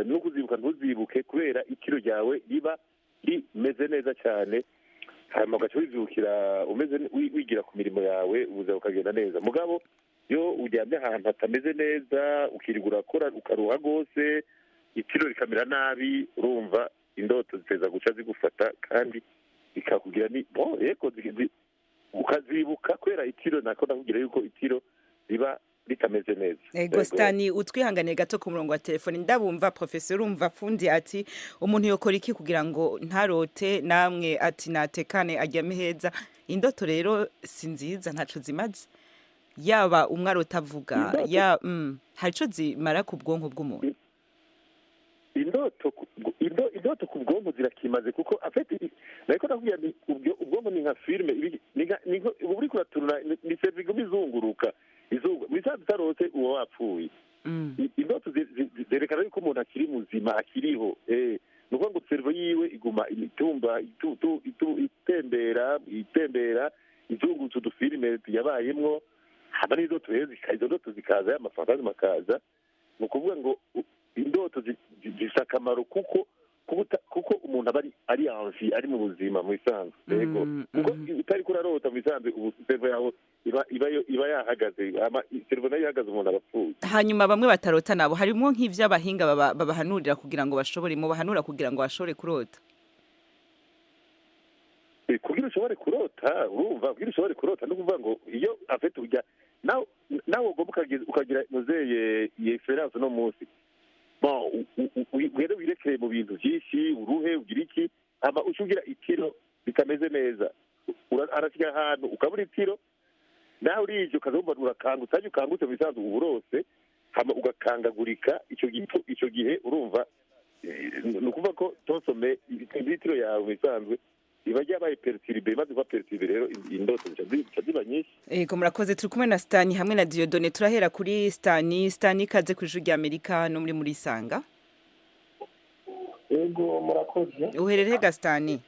no kuzibuka, ntuzibuke, kubera itiro ryawe riba rimeze neza cyane. Hanyuma ugaca wivyukira umeze wigira ku mirimo yawe, ubuzima bukagenda neza. Mugabo iyo uryamye ahantu hatameze neza, ukirirwa urakora, ukaruha rwose, itiro rikamera nabi, urumva indoto ziteza guca zigufata kandi bikakugira ni bon. Yego, ukazibuka kubera itiro, nako ndakubwira yuko itiro riba ritameze neza. Ego, Stani, utwihanganiye gato ku murongo wa telefone. Ndabumva professeur, urumva fundi ati umuntu yokora iki kugira ngo ntarote, namwe ati natekane, aryame heza. Indoto rero si nziza, ntaco zimaze, yaba umwe arota avuga ya hari ico zimara ku bwonko bw'umuntu? Indoto ku bwonko zirakimaze, kuko en fait nariko ndakubwira nti ubwonko ni nka filime, uba uriko uraturuna, ni cerveau iguma izunguruka izungu. Mu utarose uba wapfuye. Indoto zerekana yuko umuntu akiri muzima, akiriho. Ni ukuvuga ngo cerveau yiwe iguma itumba, itembera, itembera, izungurutse udufilime yabayemwo. Hama n'indoto rero izo ndoto zikaza, ya ma fantasmes akaza. Ni ukuvuga ngo indoto zifise akamaro kuko umuntu aba ari en vie, ari mu buzima mu bisanzwe. Yego, kuko utariko urarota, mu bisanzwe ubu cerveau yawe iba yahagaze. Hama cerveau nayo ihagaze, umuntu aba apfuye. Hanyuma bamwe batarota nabo, harimwo nk'ivy'abahinga babahanurira kugira ngo bashobore, mubahanura kugira ngo bashobore kurota? Kugira ushobore kurota, urumva, kugira ushobore kurota no kuvuga ngo iyo en fait ujya nawe ugomba ukagira muzeye iyi expérience no munsi, bon, ugende wirekere mu bintu byinshi, uruhe, ugira iki, hama uca ugira itiro ritameze neza. Arasiga ahantu ukabura itiro, nawe urije ukazumva urakangutse, hanyuma ukangutse, mu bisanzwe uba urose, hama ugakangagurika. Ico gihe urumva, ni ukuvuga ko ton sommeil, itiro yawe mu bisanzwe riba ryabaye perturbé. Imaze kuba perturbé rero, indoto zica ziba nyinshi. Ego, murakoze. Turi kumwe na Stani hamwe na Dieudonné. Turahera kuri Stani. Stani, kaze ku Ijwi rya Amerika no muri Murisanga. Ego, murakoze. Uherereye ga, Stani?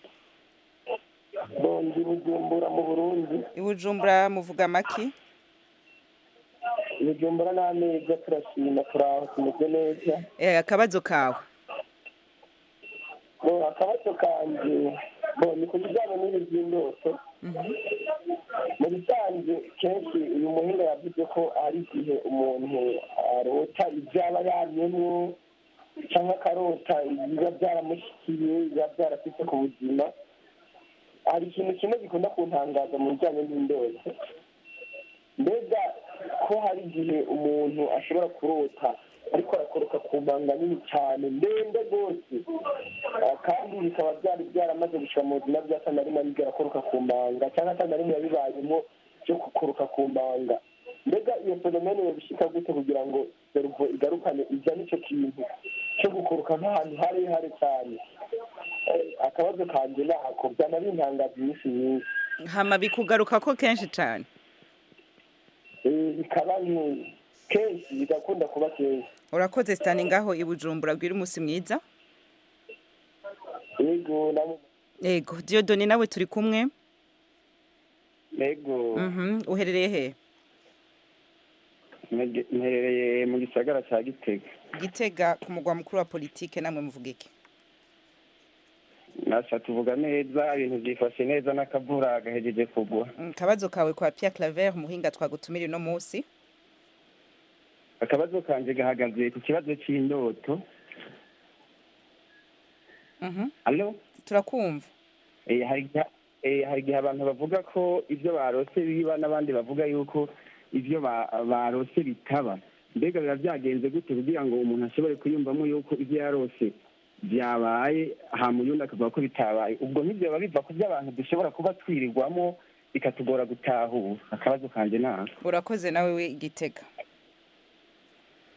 Bon, ndi Bujumbura mu Burundi. I Bujumbura muvuga maki? Bujumbura n'ameza, turashima, turaho, tumeze neza. Akabazo kawe? Bon, akabazo kanje, bon, ni ku bijyanye n'ibi by'indoto. Mu bisanzwe kenshi uyu muhinga yavuze ko hari igihe umuntu arota ibyo aba yamyemwo, cyangwa akarota ibiba byaramushikiye, biba byarafite ku buzima. Hari ikintu kimwe gikunda kuntangaza mu bijyanye n'indoto. Mbega ko hari igihe umuntu ashobora kurota Ariko arakoroka ku manga nini cyane, ndende rwose. Kandi bikaba byari byaramaze gushira mu buzima bwe, atana rimwe arigera akoroka ku manga, cyangwa atana rimwe yabibayemo byo gukoroka ku manga. Mbega iyo phénomène yobishika gute kugira ngo cerveau igarukane ijyane icyo kintu cyo gukoroka nk'ahantu harehare cyane? Akabazo kanjye nako byana bintangaza iminsi myinshi. Hama bikugaruka ko kenshi cyane? Bikaba kenshi, bigakunda kuba kenshi. Urakoze, Sitani, ngaho i Bujumbura. Gwira umunsi mwiza. Yego, namwe. Ego, Dieudonné, nawe turi kumwe? Yego. Uherereye he? Mperereye mu gisagara cya Gitega. Gitega, ku mugwa mukuru wa politike. Namwe muvuga iki? Nasha, tuvuga neza, ibintu byifashe neza, n'akavura gahejeje kugwa. Kabazo kawe kwa Pierre Claver, muhinga twagutumira uno munsi. Akabazo kanje gahagaze ku kibazo c'indoto. Allo? Turakumva. Hari igihe abantu bavuga ko ibyo barose biba, n'abandi bavuga yuko ibyo barose bitaba. Mbega biba byagenze gute kugira ngo umuntu ashobore kwiyumvamo yuko ibyo yarose byabaye, hama uyundi akavuga ko bitabaye? Ubwo ntibyoba biva ku byo abantu dushobora kuba twirirwamo, bikatugora gutahura? Akabazo kanje nako. Urakoze nawe we Gitega.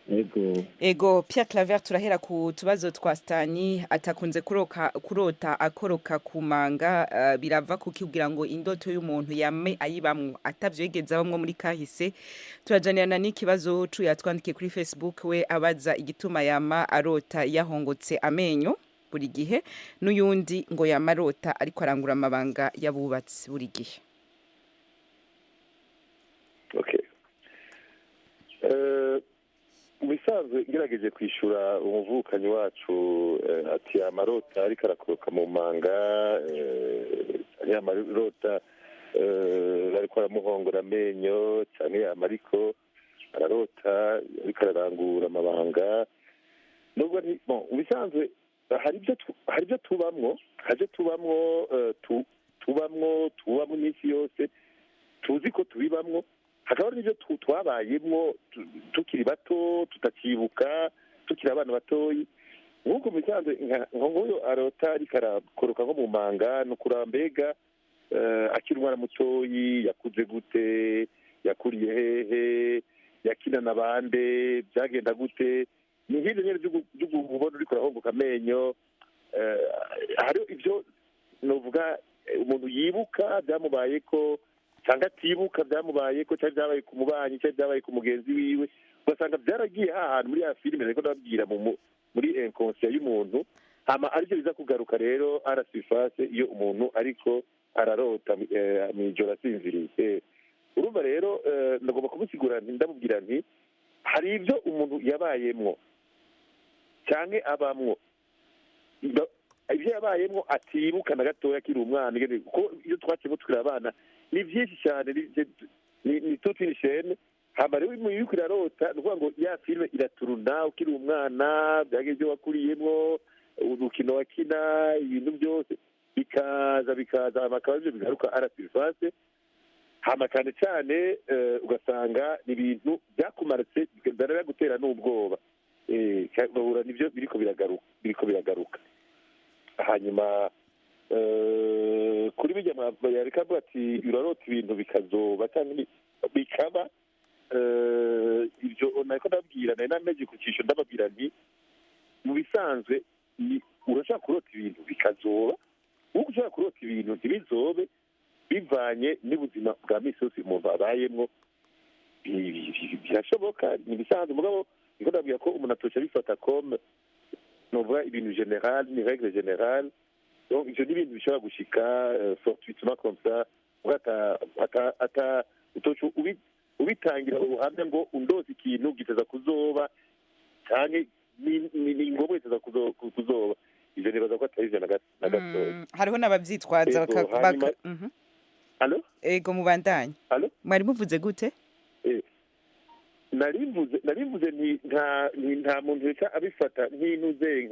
Yego. Ego, Pierre Claver, turahera ku tubazo twa Stani atakunze kurota akoroka ku manga. Birava kuki kugira ngo indoto y'umuntu yame ayibamwo atavyo abamwo muri kahise? Turajanirana n'ikibazo cu yatwandikiye kuri Facebook, we abaza igituma yama arota yahongotse amenyo buri gihe, n'uyundi ngo yama arota ariko arangura amabanga y'abubatsi buri gihe. Okay. Mu bisanzwe, ngerageje kwishyura umuvukanyi wacu, ati amarota ariko arakoroka mu manga, amarota ariko aramuhongora amenyo, cyane yama ariko ararota ariko ararangura amabanga. Nubwo bon, mu bisanzwe hari ibyo tubamwo, tubamwo iminsi yose, tuzi ko tubibamwo, hakaba hari n'ibyo twabayemwo tukiri bato tutakibuka, tukiri abana batoyi. Nk'uko mu bisanzwe, nka nk'uyu arota ariko arakoroka nko mu manga, ni ukuraba mbega akiri umwana mutoyi yakuze gute, yakuriye hehe, yakinana bande, byagenda gute. Ni nk'ibyo nyine byo kubona uriko urahongoka amenyo. Hari ibyo novuga umuntu yibuka byamubayeko cyangwa atibuka byamubayeko, cyangwa byabaye ku mubanyi, cyangwa byabaye ku mugenzi wiwe, ugasanga byaragiye hahantu muri ya filime ariko ndababwira muri inconscient y'umuntu, hama aribyo biza kugaruka rero à la surface iyo umuntu ariko ararota mw'ijoro asinziriye. Urumva rero, ndagomba kumusigura nti, ndamubwira nti hari ibyo umuntu yabayemwo cyangwa abamwo, ibyo yabayemwo atibuka na gatoya akiri umwana, kuko iyo twaciyemo tukiri abana ni byinshi cyane, ni toute une chaîne. Hama rero iyo uriko urarota, ni ukuvuga ngo ya filime iraturuna ukiri umwana, byagiye ibyo wakuriyemwo, urukino wakina, ibintu byose bikaza bikaza, hama akaba aribyo bigaruka à la surface. Hama cyane cyane ugasanga ni ibintu byakumaritse, biranagutera n'ubwoba, ugahura nibyo biriko biragaruka. Hanyuma kuri bijya yareka avuga ati urarota ibintu bikazoba cyangwa bikaba, ibyo nariko ndabwira, nari nameje ku cisho, ndababwira nti mu bisanzwe ni urashobora kurota ibintu bikazoba, uko ushobora kurota ibintu ntibizobe, bivanye n'ubuzima bwa misi yose umuntu abayemwo. Birashoboka, ni ibisanzwe. Mugabo niko ndabwira ko umuntu atosha bifata comme novuga ibintu général, ni règle générale. Donc ivyo ni ibintu bishobora gushika fortuitement comme ça, ata ata ata utoca ubitangira ubuhamya ngo undoze ikintu giteza kuzoba canke ni ngombwa giteza kuzoba. Ivyo nibaza ko atari ivyo na gatoya. Hariho n'abavyitwaza. Ego, Allo? Ego, mubandanye. Allo? Mwari muvuze gute? Nari mvuze nti nta muntu reka abifata nk'intuze,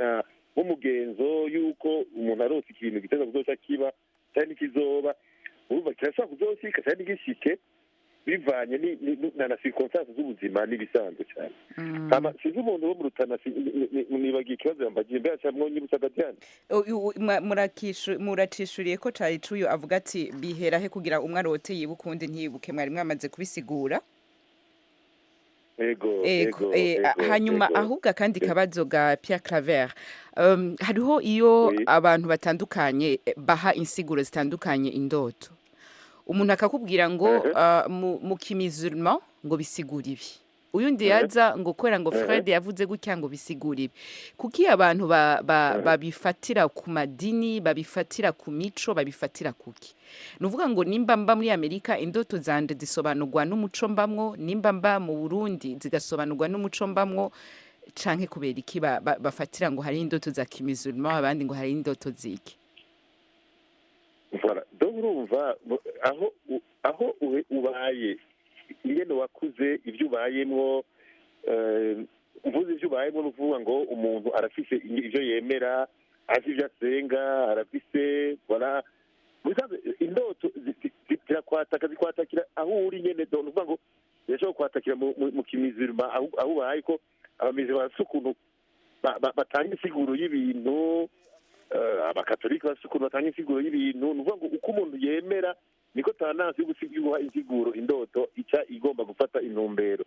nk'umugenzo y'uko umuntu arota ikintu giteza kuzoca kiba cyangwa ntikizoba. Urumva kirashobora kuzoshika cyangwa ntigishike. Bivanye na circonstances z'ubuzima n'ibisanzwe cyane. Hama sinzi umuntu wo mu Rutana, nibagiye ikibazo yambagiye mbere cyangwa mwonyibutsa, Diane. Muracishuriye ko cari cuyo avuga ati bihera he kugira umwe arote yibuke, uwundi ntiyibuke? Mwari mwamaze kubisigura. Ego. Ego. Ego. Ego. Hanyuma ahubwo akandi kabazo ga Pierre Claver, hariho iyo abantu batandukanye baha insiguro zitandukanye indoto. Umuntu akakubwira ngo mu kimizulman ngo bisigura ibi, uyundi yaza ngo kubera ngo Fred yavuze gutya ngo bisigura ibi. Kuki abantu babifatira ku madini, babifatira ku mico, babifatira kuki? Ni ukuvuga ngo nimba mba muri Amerika, indoto zanje zisobanurwa n'umuco mbamwo, nimba mba mu Burundi, zigasobanurwa n'umuco mbamwo, canke kubera iki bafatira ngo hari indoto za kimizulman, abandi ngo hari indoto ziki? Voilà. Donc urumva aho ubaye, ingene wakuze, ibyo ubayemwo, mvuze ibyo ubayemwo, ni ukuvuga ngo umuntu arafise ibyo yemera, arafise ibyo asenga, arafise, voilà. Mu bisanzwe indoto zirakwataka, zikwatakira aho uri nyene. Donc ni ukuvuga ngo zirashobora kwatakira mu kimizirima aho ubaye, ko abamizirima bafise ukuntu batanga insiguro y'ibintu, abakatolika bafise ukuntu batanga insiguro y'ibintu. Ni ukuvuga ngo uko umuntu yemera niko tendance yo guha insiguro indoto ica igomba gufata intumbero.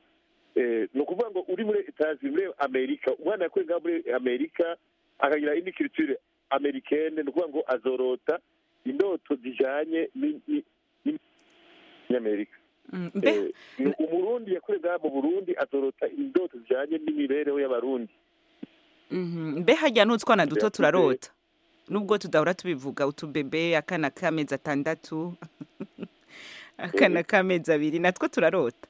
Ni ukuvuga ngo uri muri Etazi, muri Amerika, umwana yakuye ngaho muri Amerika akagira indi culture américaine, ni ukuvuga ngo azorota indoto zijanye n'Amerika. Mbe Umurundi yakuye ngaha mu Burundi azorota indoto zijanye n'imibereho y'Abarundi. Mbe harya n'utwana duto Yakuze turarota, nubwo tudahora tubivuga? Utubebe, akana k'amezi 6, akana k'amezi 2, natwo turarota?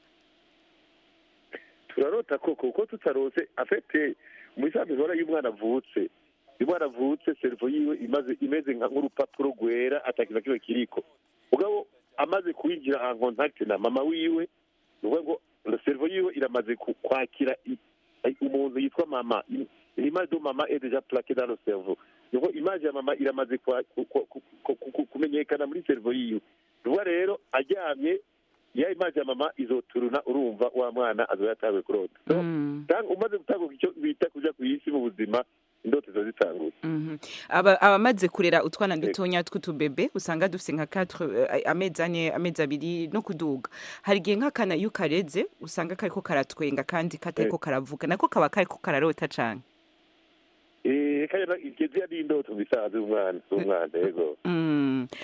Turarota koko, kuko tutarose afete mu bisanzwe ubona iyo umwana avutse cerveau yiwe imaze imeze nk'urupapuro rwera, atakintu na kimwe kiriko. Mugabo amaze kwinjira en contact na mama wiwe, ni ukuvuga ngo le cerveau yiwe iramaze kwakira umuntu yitwa mama. L'image de mama est déjà plaquée dans le cerveau. Ni ukuvuga image ya mama iramaze kumenyekana muri cerveau yiwe. Ni ukuvuga rero aryamye, ya image ya mama izoturuna. Urumva wa mwana azoba yatawe kurota. So, umaze gutanguka icyo bita kuja ku isi mu buzima, indoto ziba zitanguye. Abamaze kurera utwana dutonya tw'utubebe, usanga dufise nka 4, amezi 4, amezi 2 no kuduga, hari igihe nk'akana iyo ukareze usanga kariko karatwenga kandi katariko karavuga, nako kaba kariko kararota cane? Kaya igeze ari indoto bisanzwe umwana, yego.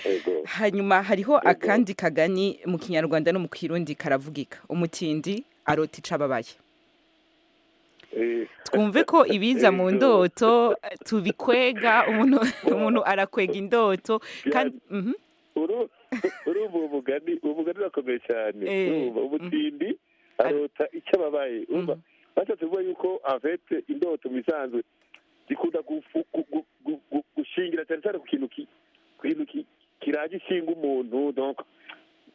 Yego. Hanyuma hariho akandi kagani mu Kinyarwanda no mu Kirundi karavugika: umutindi arota ico ababaye. Twumve ko ibiza mu ndoto tubikwega, umuntu arakwega indoto kandi. Urumva uwo mugani urakomeye cyane. Urumva umutindi arota icyo ababaye. Urumva bashatse kuvuga yuko en fait indoto mu bisanzwe zikunda gushingira cyane cyane ku kintu kiraje ishinga umuntu. Donc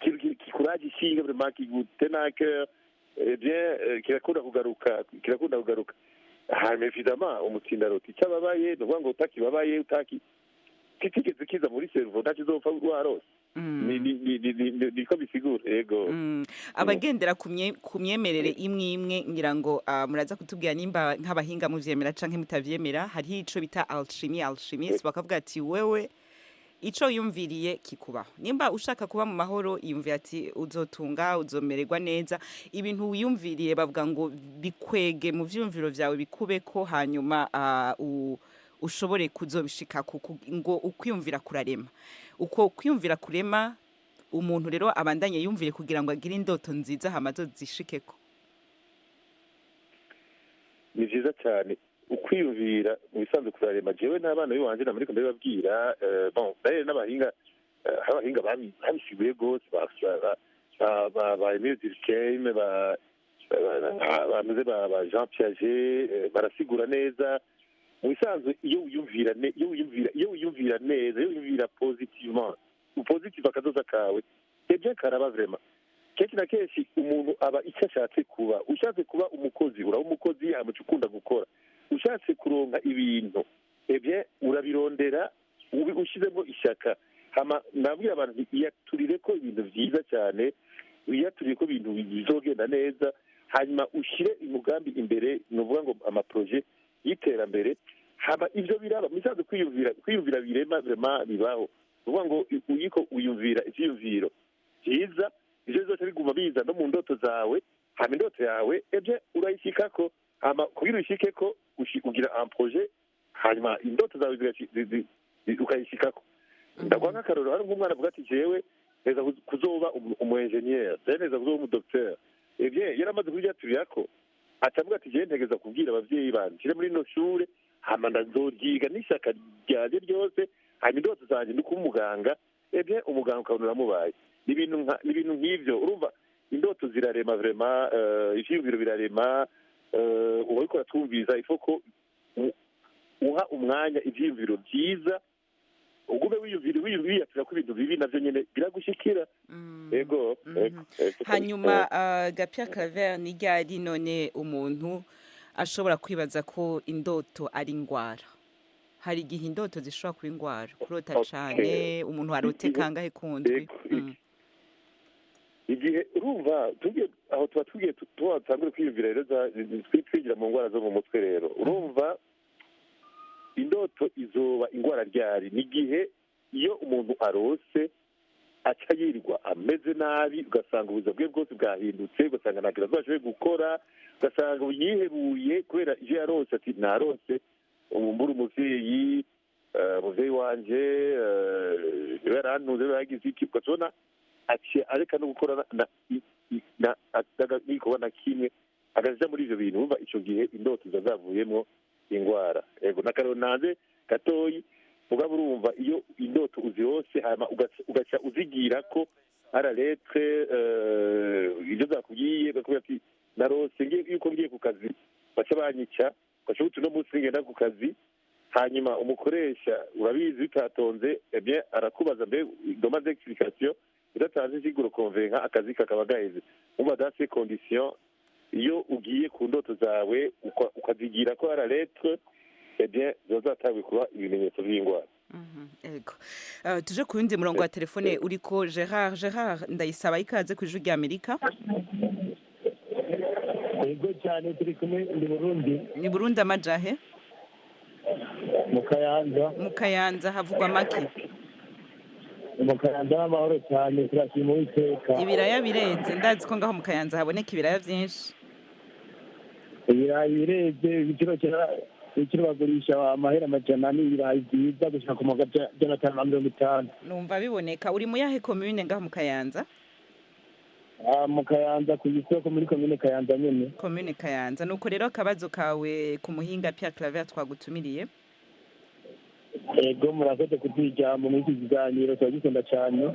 ikintu kikuraje ishinga vraiment, kigutena à cœur, eh bien kirakunda kugaruka. Hanyuma évidemment umutindi arota icyo ababaye, ni ukuvuga ngo utakibabaye, utaki kitigeze kiza muri cerveau, ntakizopfa warose. Niko bisigura, yego. Abagendera ku myemerere imwe imwe, ngira ngo muraza kutubwira nimba nk'abahinga muvyemera canke mutavyemera. Hariho ico bita alchimie, alchimiste bakavuga ati wewe ico yumviriye kikubaho. Nimba ushaka kuba mu mahoro, yumvira ati uzotunga, uzomererwa neza. Ibintu wiyumviriye, bavuga ngo bikwege mu vyumviro vyawe, bikubeko, hanyuma ushobore kuzobishika ngo ukwiyumvira kurarema. Uko kwiyumvira kurema umuntu rero abandanye yumvire kugira ngo agire indoto nziza, hama azozishikeko. Ni vyiza cyane, ukwiyumvira mu bisanzwe kurarema. Jewe n'abana biwanje namuriko ndabibabwira. Bon, d'ailleurs n'abahinga, abahinga babisiguye rwose, ba Emile Durkheim, bameze ba Jean Piaget, barasigura neza. Mu bisanzwe iyo wiyumvira neza, iyo wiyumvira positivement, positive akazoza kawe, eh bien karaba vraiment. Kenshi na kenshi umuntu aba icyo ashatse kuba. Ushatse kuba umukozi, uraba umukozi, hama uca ukunda gukora. Ushatse kuronka ibintu, eh bien urabirondera ushizemo ishyaka. Hama nabwira abantu nti iyaturire ko ibintu vyiza cyane. Wiyaturiye ko ibintu bizogenda neza, hanyuma ushyire umugambi imbere, ni ukuvuga ngo amaproje y'iterambere. Haba ivyo biraba misanzwe, kwiyumvira birema, vraiment bibaho. Ni ukuvuga ngo uyiko uyumvira ivyiyumviro vyiza, ivyo vyose biguma biza no mu ndoto zawe. Hama indoto yawe ebye urayishikako. Hama kugira uyishikeko, ugira un projet, hanyuma indoto zawe ukayishikako. Ndaguha nk'akarorero: hari nk'umwana avuga ati: "Jewe neza kuzoba umu ingénieur, jewe neza kuzoba umu docteur." Eh bien, yaramaze kuvyaturirako, acavuga ati: "Jewe ntegeza kubwira abavyeyi banje nshire muri ino shure, hama ndazoryiga n'ishyaka ryanje ryose, hanyuma indoto zanje ni kuba umuganga." Eh bien, umuganga ukabona uramubaye. Ni ibintu nk'ivyo. Urumva, indoto zirarema vraiment, ivyiyumviro birarema. Uwariko aratwumviza, ifo ko uha umwanya ivyiyumviro vyiza, ugume wiyumvira, wiyatura ko ibintu bibi navyo nyene biragushikira. Ego. Hanyuma ga Pierre Claver, ni ryari none umuntu ashobora kwibaza ko indoto ari ingwara? Hari igihe indoto zishobora kuba ingwara, kurota cane, umuntu arote kangahe kundwi? Igihe urumva tugiye aho, tuba tugiye tuba tutangure kwiyumvira rero twigira mu ndwara zo mu mutwe. Rero urumva, indoto izoba ingwara ryari? Ni igihe iyo umuntu arose aca yirirwa ameze nabi, ugasanga ubuzima bwe bwose bwahindutse, ugasanga nta kintu ashoboye gukora, ugasanga yihebuye kubera ivyo yarose. Ati: "Narose mbura umuvyeyi, umuvyeyi wanje niwe yarantuze, niwe yagize iki." Ugasubona aciye areka no gukora n'igikorwa na kimwe, agaja muri ivyo bintu. Urumva, ico gihe indoto ziba zavuyemwo ingwara. Ego, n'akarero nanze gatoyi. Mugabo urumva, iyo indoto uzirose, hama ugaca uzigira ko à la lettre ivyo zakubwiye, bakubwira ati: "Narose ngiye yuko ngiye ku kazi baca banyica." Ugaca uti: "Uno munsi ngenda ku kazi." Hanyuma umukoresha, urabizi, bitatonze, eh bien arakubaza mbe demande d'explication. Udatanze insiguro convaincante, akazi kakaba gaheze. Umva, dans ces conditions, iyo ugiye ku ndoto zawe ukazigira ko à la lettre, eh bien ziba zatanguye kuba ibimenyetso by'indwara. Ego. Tuje ku wundi murongo wa telefone uriko Gerard. Gerard Ndayisaba, ikaze ku Ijwi rya Amerika. Yego cyane, turi kumwe, ndi Burundi. Ni Burundi amajahe? Mu Kayanza. Mu Kayanza havugwa make? Mu Kayanza n'amahoro cyane, turashima Uwiteka. Ibiraya birenze, ndazi ko ngaho mu Kayanza haboneka ibiraya vyinshi. Ibirayi birenze ibiciro. Ibiciro bagurisha amahera 400, ibirayi byiza, gushika ku 550. Numva biboneka. Uri mu yahe commune ngaho mu Kayanza? Ah, mu Kayanza ku isoko, muri komine Kayanza nyene. Commune Kayanza. Nuko rero, akabazo kawe ku muhinga Pierre Claver twagutumiriye. Ego, murakoze kuduha ijambo muri iki kiganiro, turagikunda cyane.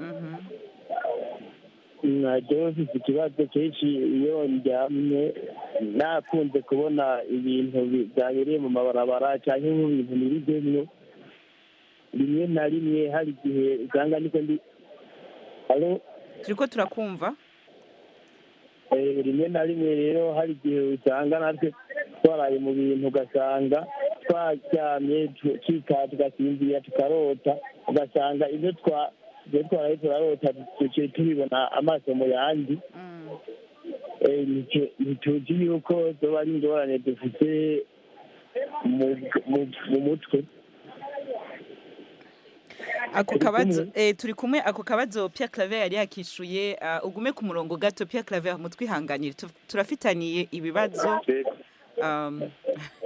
Jewe mfise ikibazo. Kenshi iyo ndyamye nakunze kubona ibintu byabereye mu mabarabara canke nk'ibintu nibijemwo rimwe na rimwe. Hari igihe usanga niko ndi. Allô? Turiko turakumva. Rimwe na rimwe rero hari igihe usanga natwe twaraye mu bintu, ugasanga twaryamye twikata, tugasinzira, tukarota, ugasanga ibyo twaraye turarota duciye tubibona amaso mu yandi. Ntituzi yuko zoba ari ingorane dufite mu mutwe. Ako Turi kabazo kumwe. Turi kumwe. Ako kabazo Pierre Claver yari yakishuye. Ugume ku murongo gato, Pierre Claver, mutwihanganire. Turafitaniye ibibazo,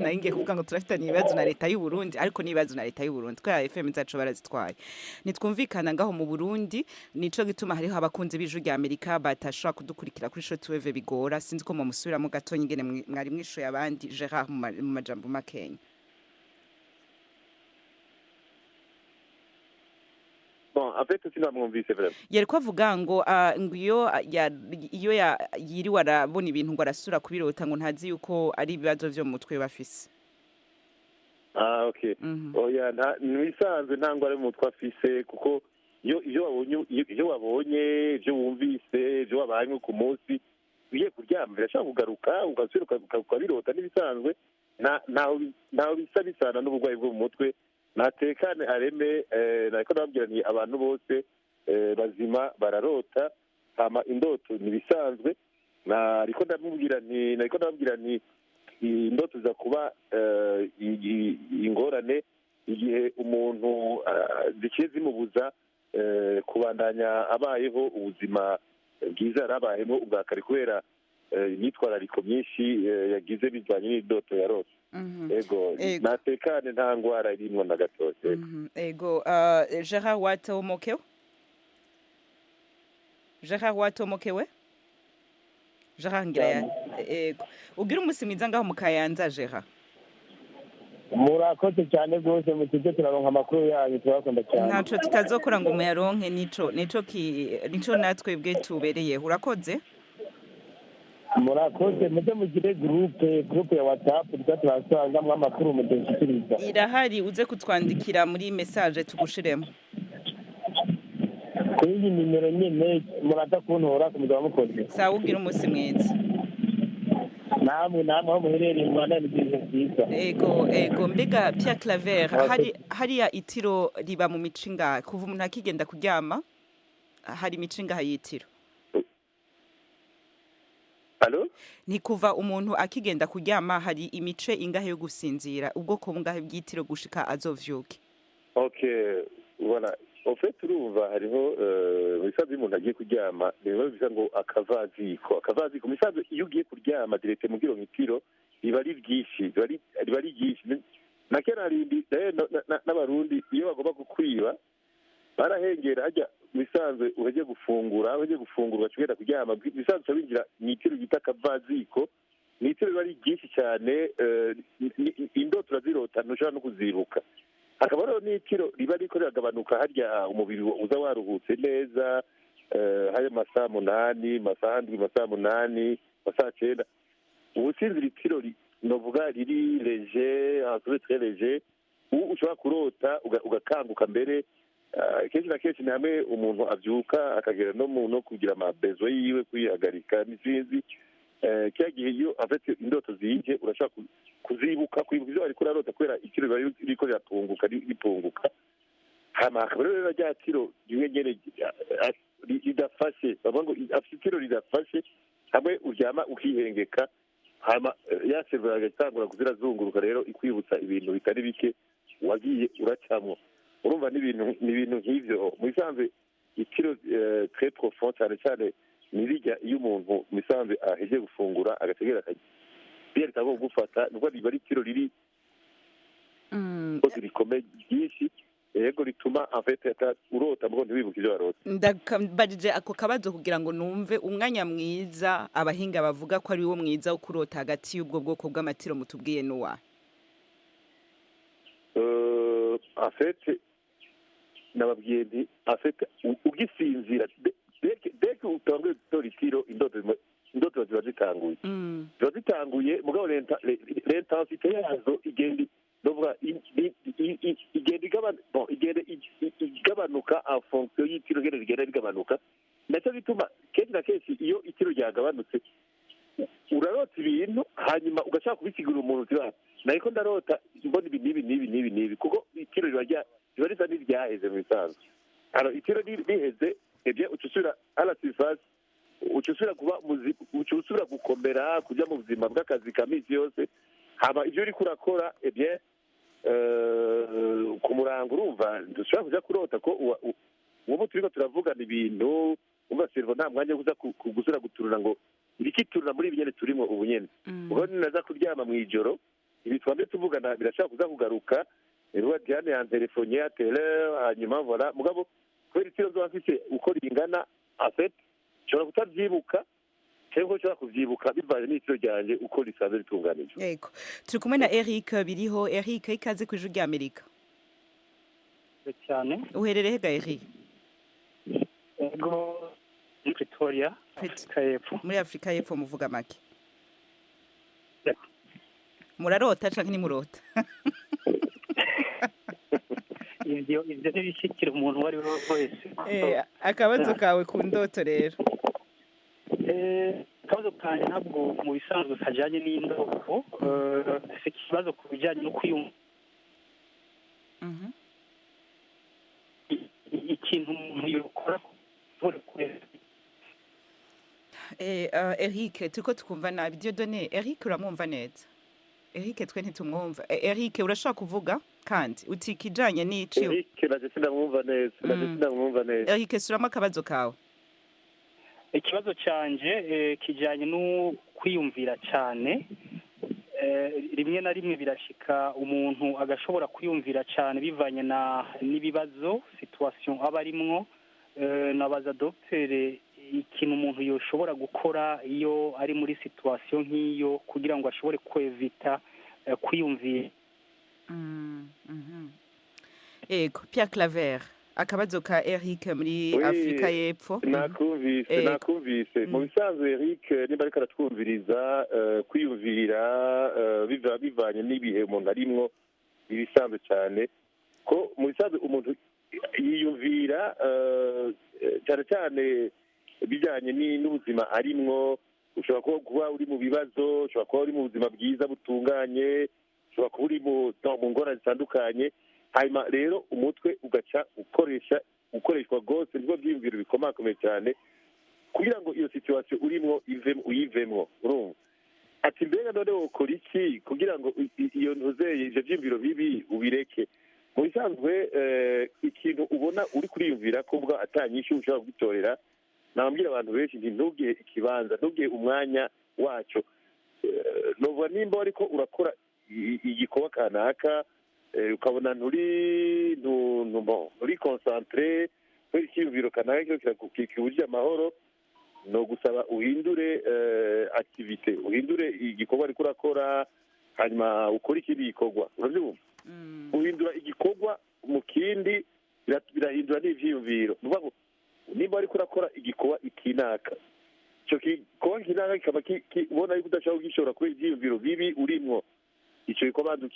nari ngiye kuvuga ngo turafitaniye ibibazo na leta y'u Burundi, ariko ni ibibazo na leta y'u Burundi kubera FM zacu barazitwaye, nitwumvikana ngaho mu Burundi. Nico gituma hariho abakunzi b'Ijwi rya Amerika batashobora kudukurikira kuri shortwave, bigora. Sinzi ko mumusubiramo gato ingene mwari mwishuye abandi, Gerard, mu majambo makenya. Bon, en fait sinamwumvise vraiment. Yariko avuga ngo ngo iyo iyo yiriwe arabona ibintu, ngo arasubira kubirota, ngo ntazi yuko ari ibibazo vyo mu mutwe bafise. Ah, okay. Oya, nta nisanzwe, nta ngwara yo mu mutwe afise, kuko iyo wabonye, iyo wabonye, ibyo wumvise, ibyo wabayemo ku munsi, ugiye kuryama birashobora kugaruka, ugasubira ukabirota n'ibisanzwe. Ntaho bisa bisana n'uburwayi bwo mu mutwe. Natekane, areme. Nariko ndababwira nti abantu bose bazima bararota. Hama indoto ni bisanzwe, nariko ndamubwira nti nariko ndababwira nti indoto za kuba ingorane igihe umuntu zikiye zimubuza kubandanya abayeho ubuzima bwiza yarabayemo ubwa kare, kubera imyitwarariko myinshi yagize bijyanye n'indoto yarose. Ego, natekane, nta ngwara irimwo na gatoya. Ego, Gerard watomokewe, Gerard watomokewe, Gerard ngira ego, ugira umunsi mwiza ngaho mu Kayanza, Gerard. Murakoze cyane rwose, mutujye turaronka amakuru yanyu, turabakunda cyane. Ntaco tutazokora ngo muyaronke, nico natwe bwe tubereyeho. Urakoze. Murakoze, muze mugire groupe ya WhatsApp, tuza turasangamwo amakuru mudushyikiriza. Irahari, uze kutwandikira muri message tugushiremo. Kuri iyi nimero nyene muraza kuntora kumugaba mukoze. Sawa, ugira umunsi mwiza. Namwe aho muherereye mu Rwanda ni byiza byiza. Ego, mbega Pierre Claver, hari hariya itiro riba mu mico ingahe kuva umuntu akigenda kuryama? Hari imico ingahe y'itiro? Allo? Ni kuva umuntu akigenda kuryama, hari imice ingahe yo gusinzira, ubwoko bungahe bw'itiro gushika azovyuke? Ok, voilà. En fait, urumva hariho mu bisanzwe iyo umuntu agiye kuryama, ni bimwe bisa ngo akavaziko. Akavaziko mu bisanzwe iyo ugiye kuryama direct mu bwiro mw'itiro riba ari ryinshi, riba ari ryinshi. Na kera harindi n'Abarundi iyo bagomba kukwiba barahengera hajya. Mu bisanzwe uhejeje gufungura ugaca ugenda kuryama, mu bisanzwe uca winjira mw'itiro bita akavaziko. Mw'itiro riba ari ryinshi cyane, indoto urazirota, ntushobora no kuzibuka. Hakaba hariho n'itiro riba riko riragabanuka, harya umubiri uza waruhutse neza, hari amasaha 8, amasaha 7, amasaha 8, amasaha 9. Ubusinzira itiro novuga riri léger, un très léger, ubu ushobora kurota ugakanguka mbere. Kenshi na kenshi ni hamwe umuntu avyuka akagera no mu no kugira amabezo yiwe, kwihagarika n'izindi. Kiriya gihe iyo en fait indoto zije urashobora kuzibuka, kwibuka ivyo wariko urarota, kubera itiro riba ririko rirapunguka, ripunguka. Hama hakaba rero rya tiro rimwe nyene ridafashe, bavuga ngo afite itiro ridafashe, hamwe uryama ukihengeka, hama ya cerveau agatangura kuzirazunguruka rero ikwibutsa ibintu bitari bike wagiye uracamwo. Urumva ni ibintu nk'ivyo. Mu bisanzwe itiro très profond cyane cyane ni rirya iyo umuntu mu bisanzwe ahejeje gufungura agategera akarya, ritagomba gufata, nubwo riba ari itiro riri rikomeye ryinshi, yego, rituma en fait urota mugo ntiwibuke ivyo warota. Ndabajije ako kabazo kugira ngo numve umwanya mwiza abahinga bavuga ko ari wo mwiza wo kurota hagati y'ubwo bwoko bw'amatiro mutubwiye n'uwa. En fait nababwiye nti en fait ugisinzira, dès que utanguye gutora itiro, indoto ziba zitanguye, mugabo l'intensité yazo igenda, novuga igenda bon, igenda igabanuka en fonction y'itiro ngene rigenda rigabanuka. Nacyo bituma kenshi na kenshi iyo itiro ryagabanutse urarota ibintu, hanyuma ugashaka kubisigurira umuntu uti: "Ah, nariko ndarota mbona ibi n'ibi n'ibi n'ibi n'ibi," kuko itiro riba risa n'iryaheze mu bisanzwe. Alors itiro riheze, eh bien uca usubira à la surface, uca usubira kuba uca usubira gukomera, kuja mu buzima bw'akazi ka misi yose. Hama ivyo uriko urakora, eh bien ku murango urumva dushobora kuja kurota ko uwo turiko turavugana ibintu, umva cerveau nta mwanya wo kuza gusubira guturura ngo ibikiturura muri ibi nyene turimo ubu nyene. Ubwo ninaza kuryama mw'ijoro, ibi twamye tuvugana birashobora kuza kugaruka. Ruba Diane yantelefone ya tele, hanyuma voilà. Mugabo kubera itiro nzoba mfise uko ringana, en fait nshobora kutavyibuka cyangwa ko nshobora kuvyibuka bivanye n'itiro ryanje uko risanzwe ritunganije. Ego, turi kumwe na Eric biriho. Eric, ikaze ku Ijwi rya Amerika. Cyane. Uherereye he ga Eric? Ego, muri Pretoria, Afurika y'Epfo. Muri Afurika y'Epfo muvuga make, murarota canke ntimurota? Ivyo ntibishikira umuntu uwo ari we wese. Akabazo kawe ku ndoto rero? Akabazo kanjye ntabwo mu bisanzwe kajyanye n'indoto, si ikibazo ku bijyanye no kwiyumva ikintu umuntu yokora kubera kureba. Eric, turiko tukumva nabi. Dieudonné, Eric uramwumva neza? Eric twe ntitumwumva. Eric, urashobora kuvuga kandi uti ikijanye n'ici? Eric naje sinamwumva neza, naje sinamwumva neza. Eric, suramo akabazo kawe. Ikibazo canje kijanye no kwiyumvira cyane. Rimwe na rimwe birashika umuntu agashobora kwiyumvira cyane bivanye na n'ibibazo, situation aba arimwo. Nabaza docteur ikintu umuntu yoshobora gukora iyo ari muri situation nk'iyo kugira ngo ashobore kwevita kwiyumvira. Ego, Pierre Claver, akabazo ka Eric muri Afrika y'Epfo. Nakumvise, nakumvise. Mu bisanzwe Eric niba ariko aratwumviriza, kwiyumvira biva bivanye n'ibihe umuntu arimwo, ibisanzwe cyane ko mu bisanzwe umuntu yiyumvira cyane cyane bijyanye n'ubuzima arimwo. Ushobora kuba uri mu bibazo, ushobora kuba uri mu buzima bwiza butunganye, ushobora kuba uri mu ngorane zitandukanye. Hanyuma rero umutwe ugaca ukoreshwa rwose, nibwo byiyumviro bikomakomeye cyane kugira ngo iyo situation urimwo uyivemwo. Urumva ati mbega none wokora iki kugira ngo iyo ntuzeye ivyo vyiyumviro bibi ubireke? Mu bisanzwe ikintu ubona uri kuriyumvira ko ubwo atanyinshi ushobora kugitorera, nababwira abantu benshi nti ntugihe ikibanza, ntugihe umwanya waco. Novuga nimba ariko urakora igikorwa kanaka, ukabona nturi concentré kubera icyiyumviro kanaka kikibujije amahoro, no gusaba uhindure activité, uhindure igikorwa ariko urakora, hanyuma ukore ikindi gikorwa. Urabyumva? Guhindura igikorwa mu kindi birahindura n'ivyiyumviro. Ni ukuvuga ngo nimba ariko urakora igikorwa ikinaka, ico gikorwa kinaka kikaba ubona yuko udashobora kugishobora kubera ivyiyumviro bibi urimwo, ico gikorwa banza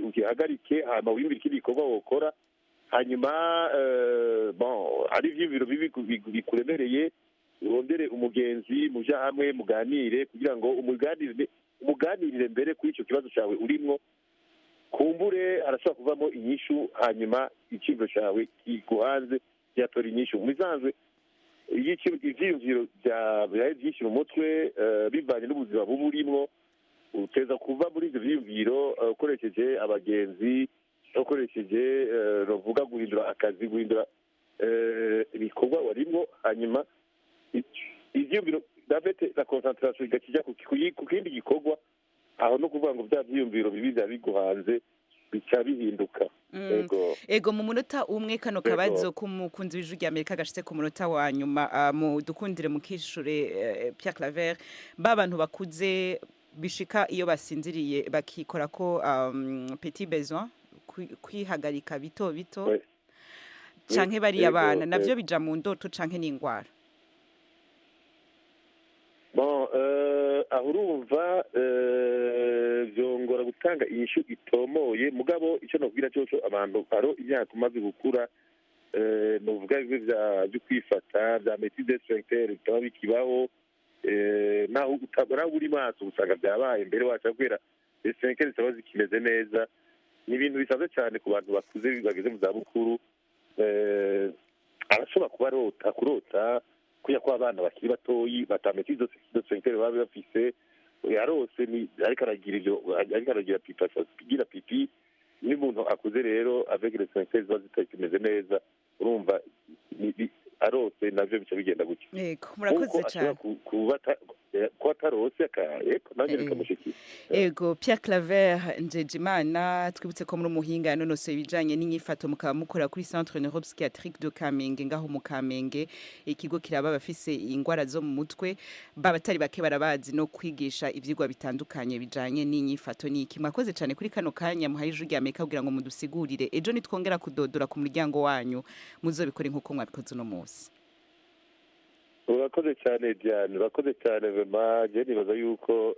ugihagarike, hanyuma wiyumvire ikindi gikorwa wokora. Hanyuma bon, ari ivyiyumviro bibi bikuremereye, urondere umugenzi muja hamwe muganire, kugira ngo umuganirire mbere kuri ico kibazo cawe urimwo, kumbure arashobora kuvamo inyishu, hanyuma icyiyumviro cawe kiguhanze cyatora inyishu. Mu bisanzwe ivyiyumviro byawe byinshi mu mutwe bivanye n'ubuzima buba urimwo, uteza kuva muri ivyo vyiyumviro ukoresheje abagenzi, ukoresheje novuga guhindura akazi, guhindura ibikorwa warimwo, hanyuma ivyiyumviro dafete la concentration igakija ku kindi gikorwa. Aho no kuvuga ngo bya vyiyumviro bibi vya biguhanze bica bihinduka. Ego, mu munota umwe kano kabazo k'umukunzi w'Ijwi rya Amerika gashitse ku munota wa nyuma, mu dukundire mukishure Pierre Claver. Ba bantu bakuze bishika iyo basinziriye bakikora ko petit besoin, kwihagarika bito bito, canke bariya bana navyo bija mu ndoto canke n'ingwara? Bon, aho urumva vyongora gutanga inyishu itomoye, mugabo ico nokubwira coco abantu aro imyaka umaze gukura, novuga bimwe vyo kwifata vya maîtrise sphincter bitaba bikibaho, naho uri maso usanga vyabaye mbere waca kubera sphincter zitaba zikimeze neza. Ni ibintu bisanzwe cyane ku bantu bakuze bageze mu zabukuru. Arashobora kuba arota kurota kuya kwa abana bakiri batoyi batametse izo sphincter baba bafise, yarose ni ariko aragira ivyo, ariko aragira pipi, agira pipi. Ni umuntu akuze rero avec les sphincter ziba zitakimeze neza, urumva arose navyo bica bigenda gutyo. Yego, murakoze cyane. Kuba atarose nanjye bikamushikira. Ego, Pierre Claver Njejimana, twibutse ko muri umuhinga yanonosoye ibijanye n'inyifato, mukaba mukora kuri Centre Neuropsychiatrique de Kamenge ngaho mu Kamenge, ikigo kiraba abafise ingwara zo mu mutwe babatari bake barabazi, no kwigisha ivyigwa bitandukanye bijanye n'inyifato n'iki. Mwakoze cyane kuri kano kanya muhaye Ijwi rya Amerika kugira ngo mudusigurire. Ejo nitwongera kudodora ku muryango wanyu muzobikore nkuko mwabikoze uno munsi. Urakoze cyane Diane, urakoze cyane vema. Je nibaza yuko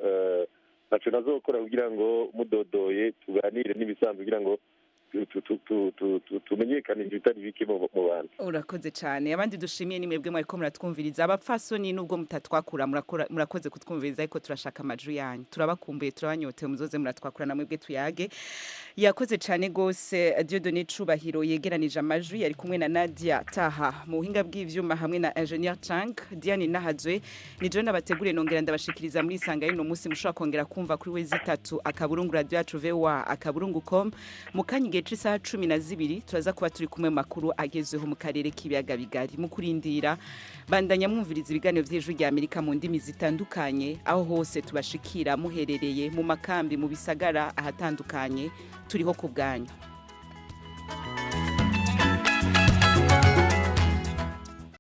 ntaco nazokora kugira ngo mudodoye tuganire n'ibisanzwe, kugira ngo Tumenyekanisha ibitari bike mu bantu. Urakoze cyane. Abandi dushimiye ni mwebwe mwariko muratwumviriza, abapfasoni, nubwo mutatwakura murakoze kutwumviriza, ariko turashaka amajwi yanyu. Turabakumbuye, turabanyotewe, muzoze muratwakura na mwebwe tuyage. Yakoze cyane gose Dieudonné Cubahiro yegeranije amajwi, yari kumwe na Nadia Taha mu buhinga bw'ivyuma hamwe na Engineer Chang. Diane Nahazwe ni jewe nabateguriye nongera ndabashikiriza muri Isanga y'uno munsi. Mushobora kongera kumva kuri www.radioyacuvoa.com. Mu kanya, igihe c'isaha 12, turaza kuba turi kumwe mu makuru agezweho mu karere k'ibiyaga bigari. Mu kurindira, bandanya mwumviriza ibiganiro vy'Ijwi rya Amerika mu ndimi zitandukanye, aho hose tubashikira muherereye, mu makambi, mu bisagara, ahatandukanye, turiho ku bwanyu.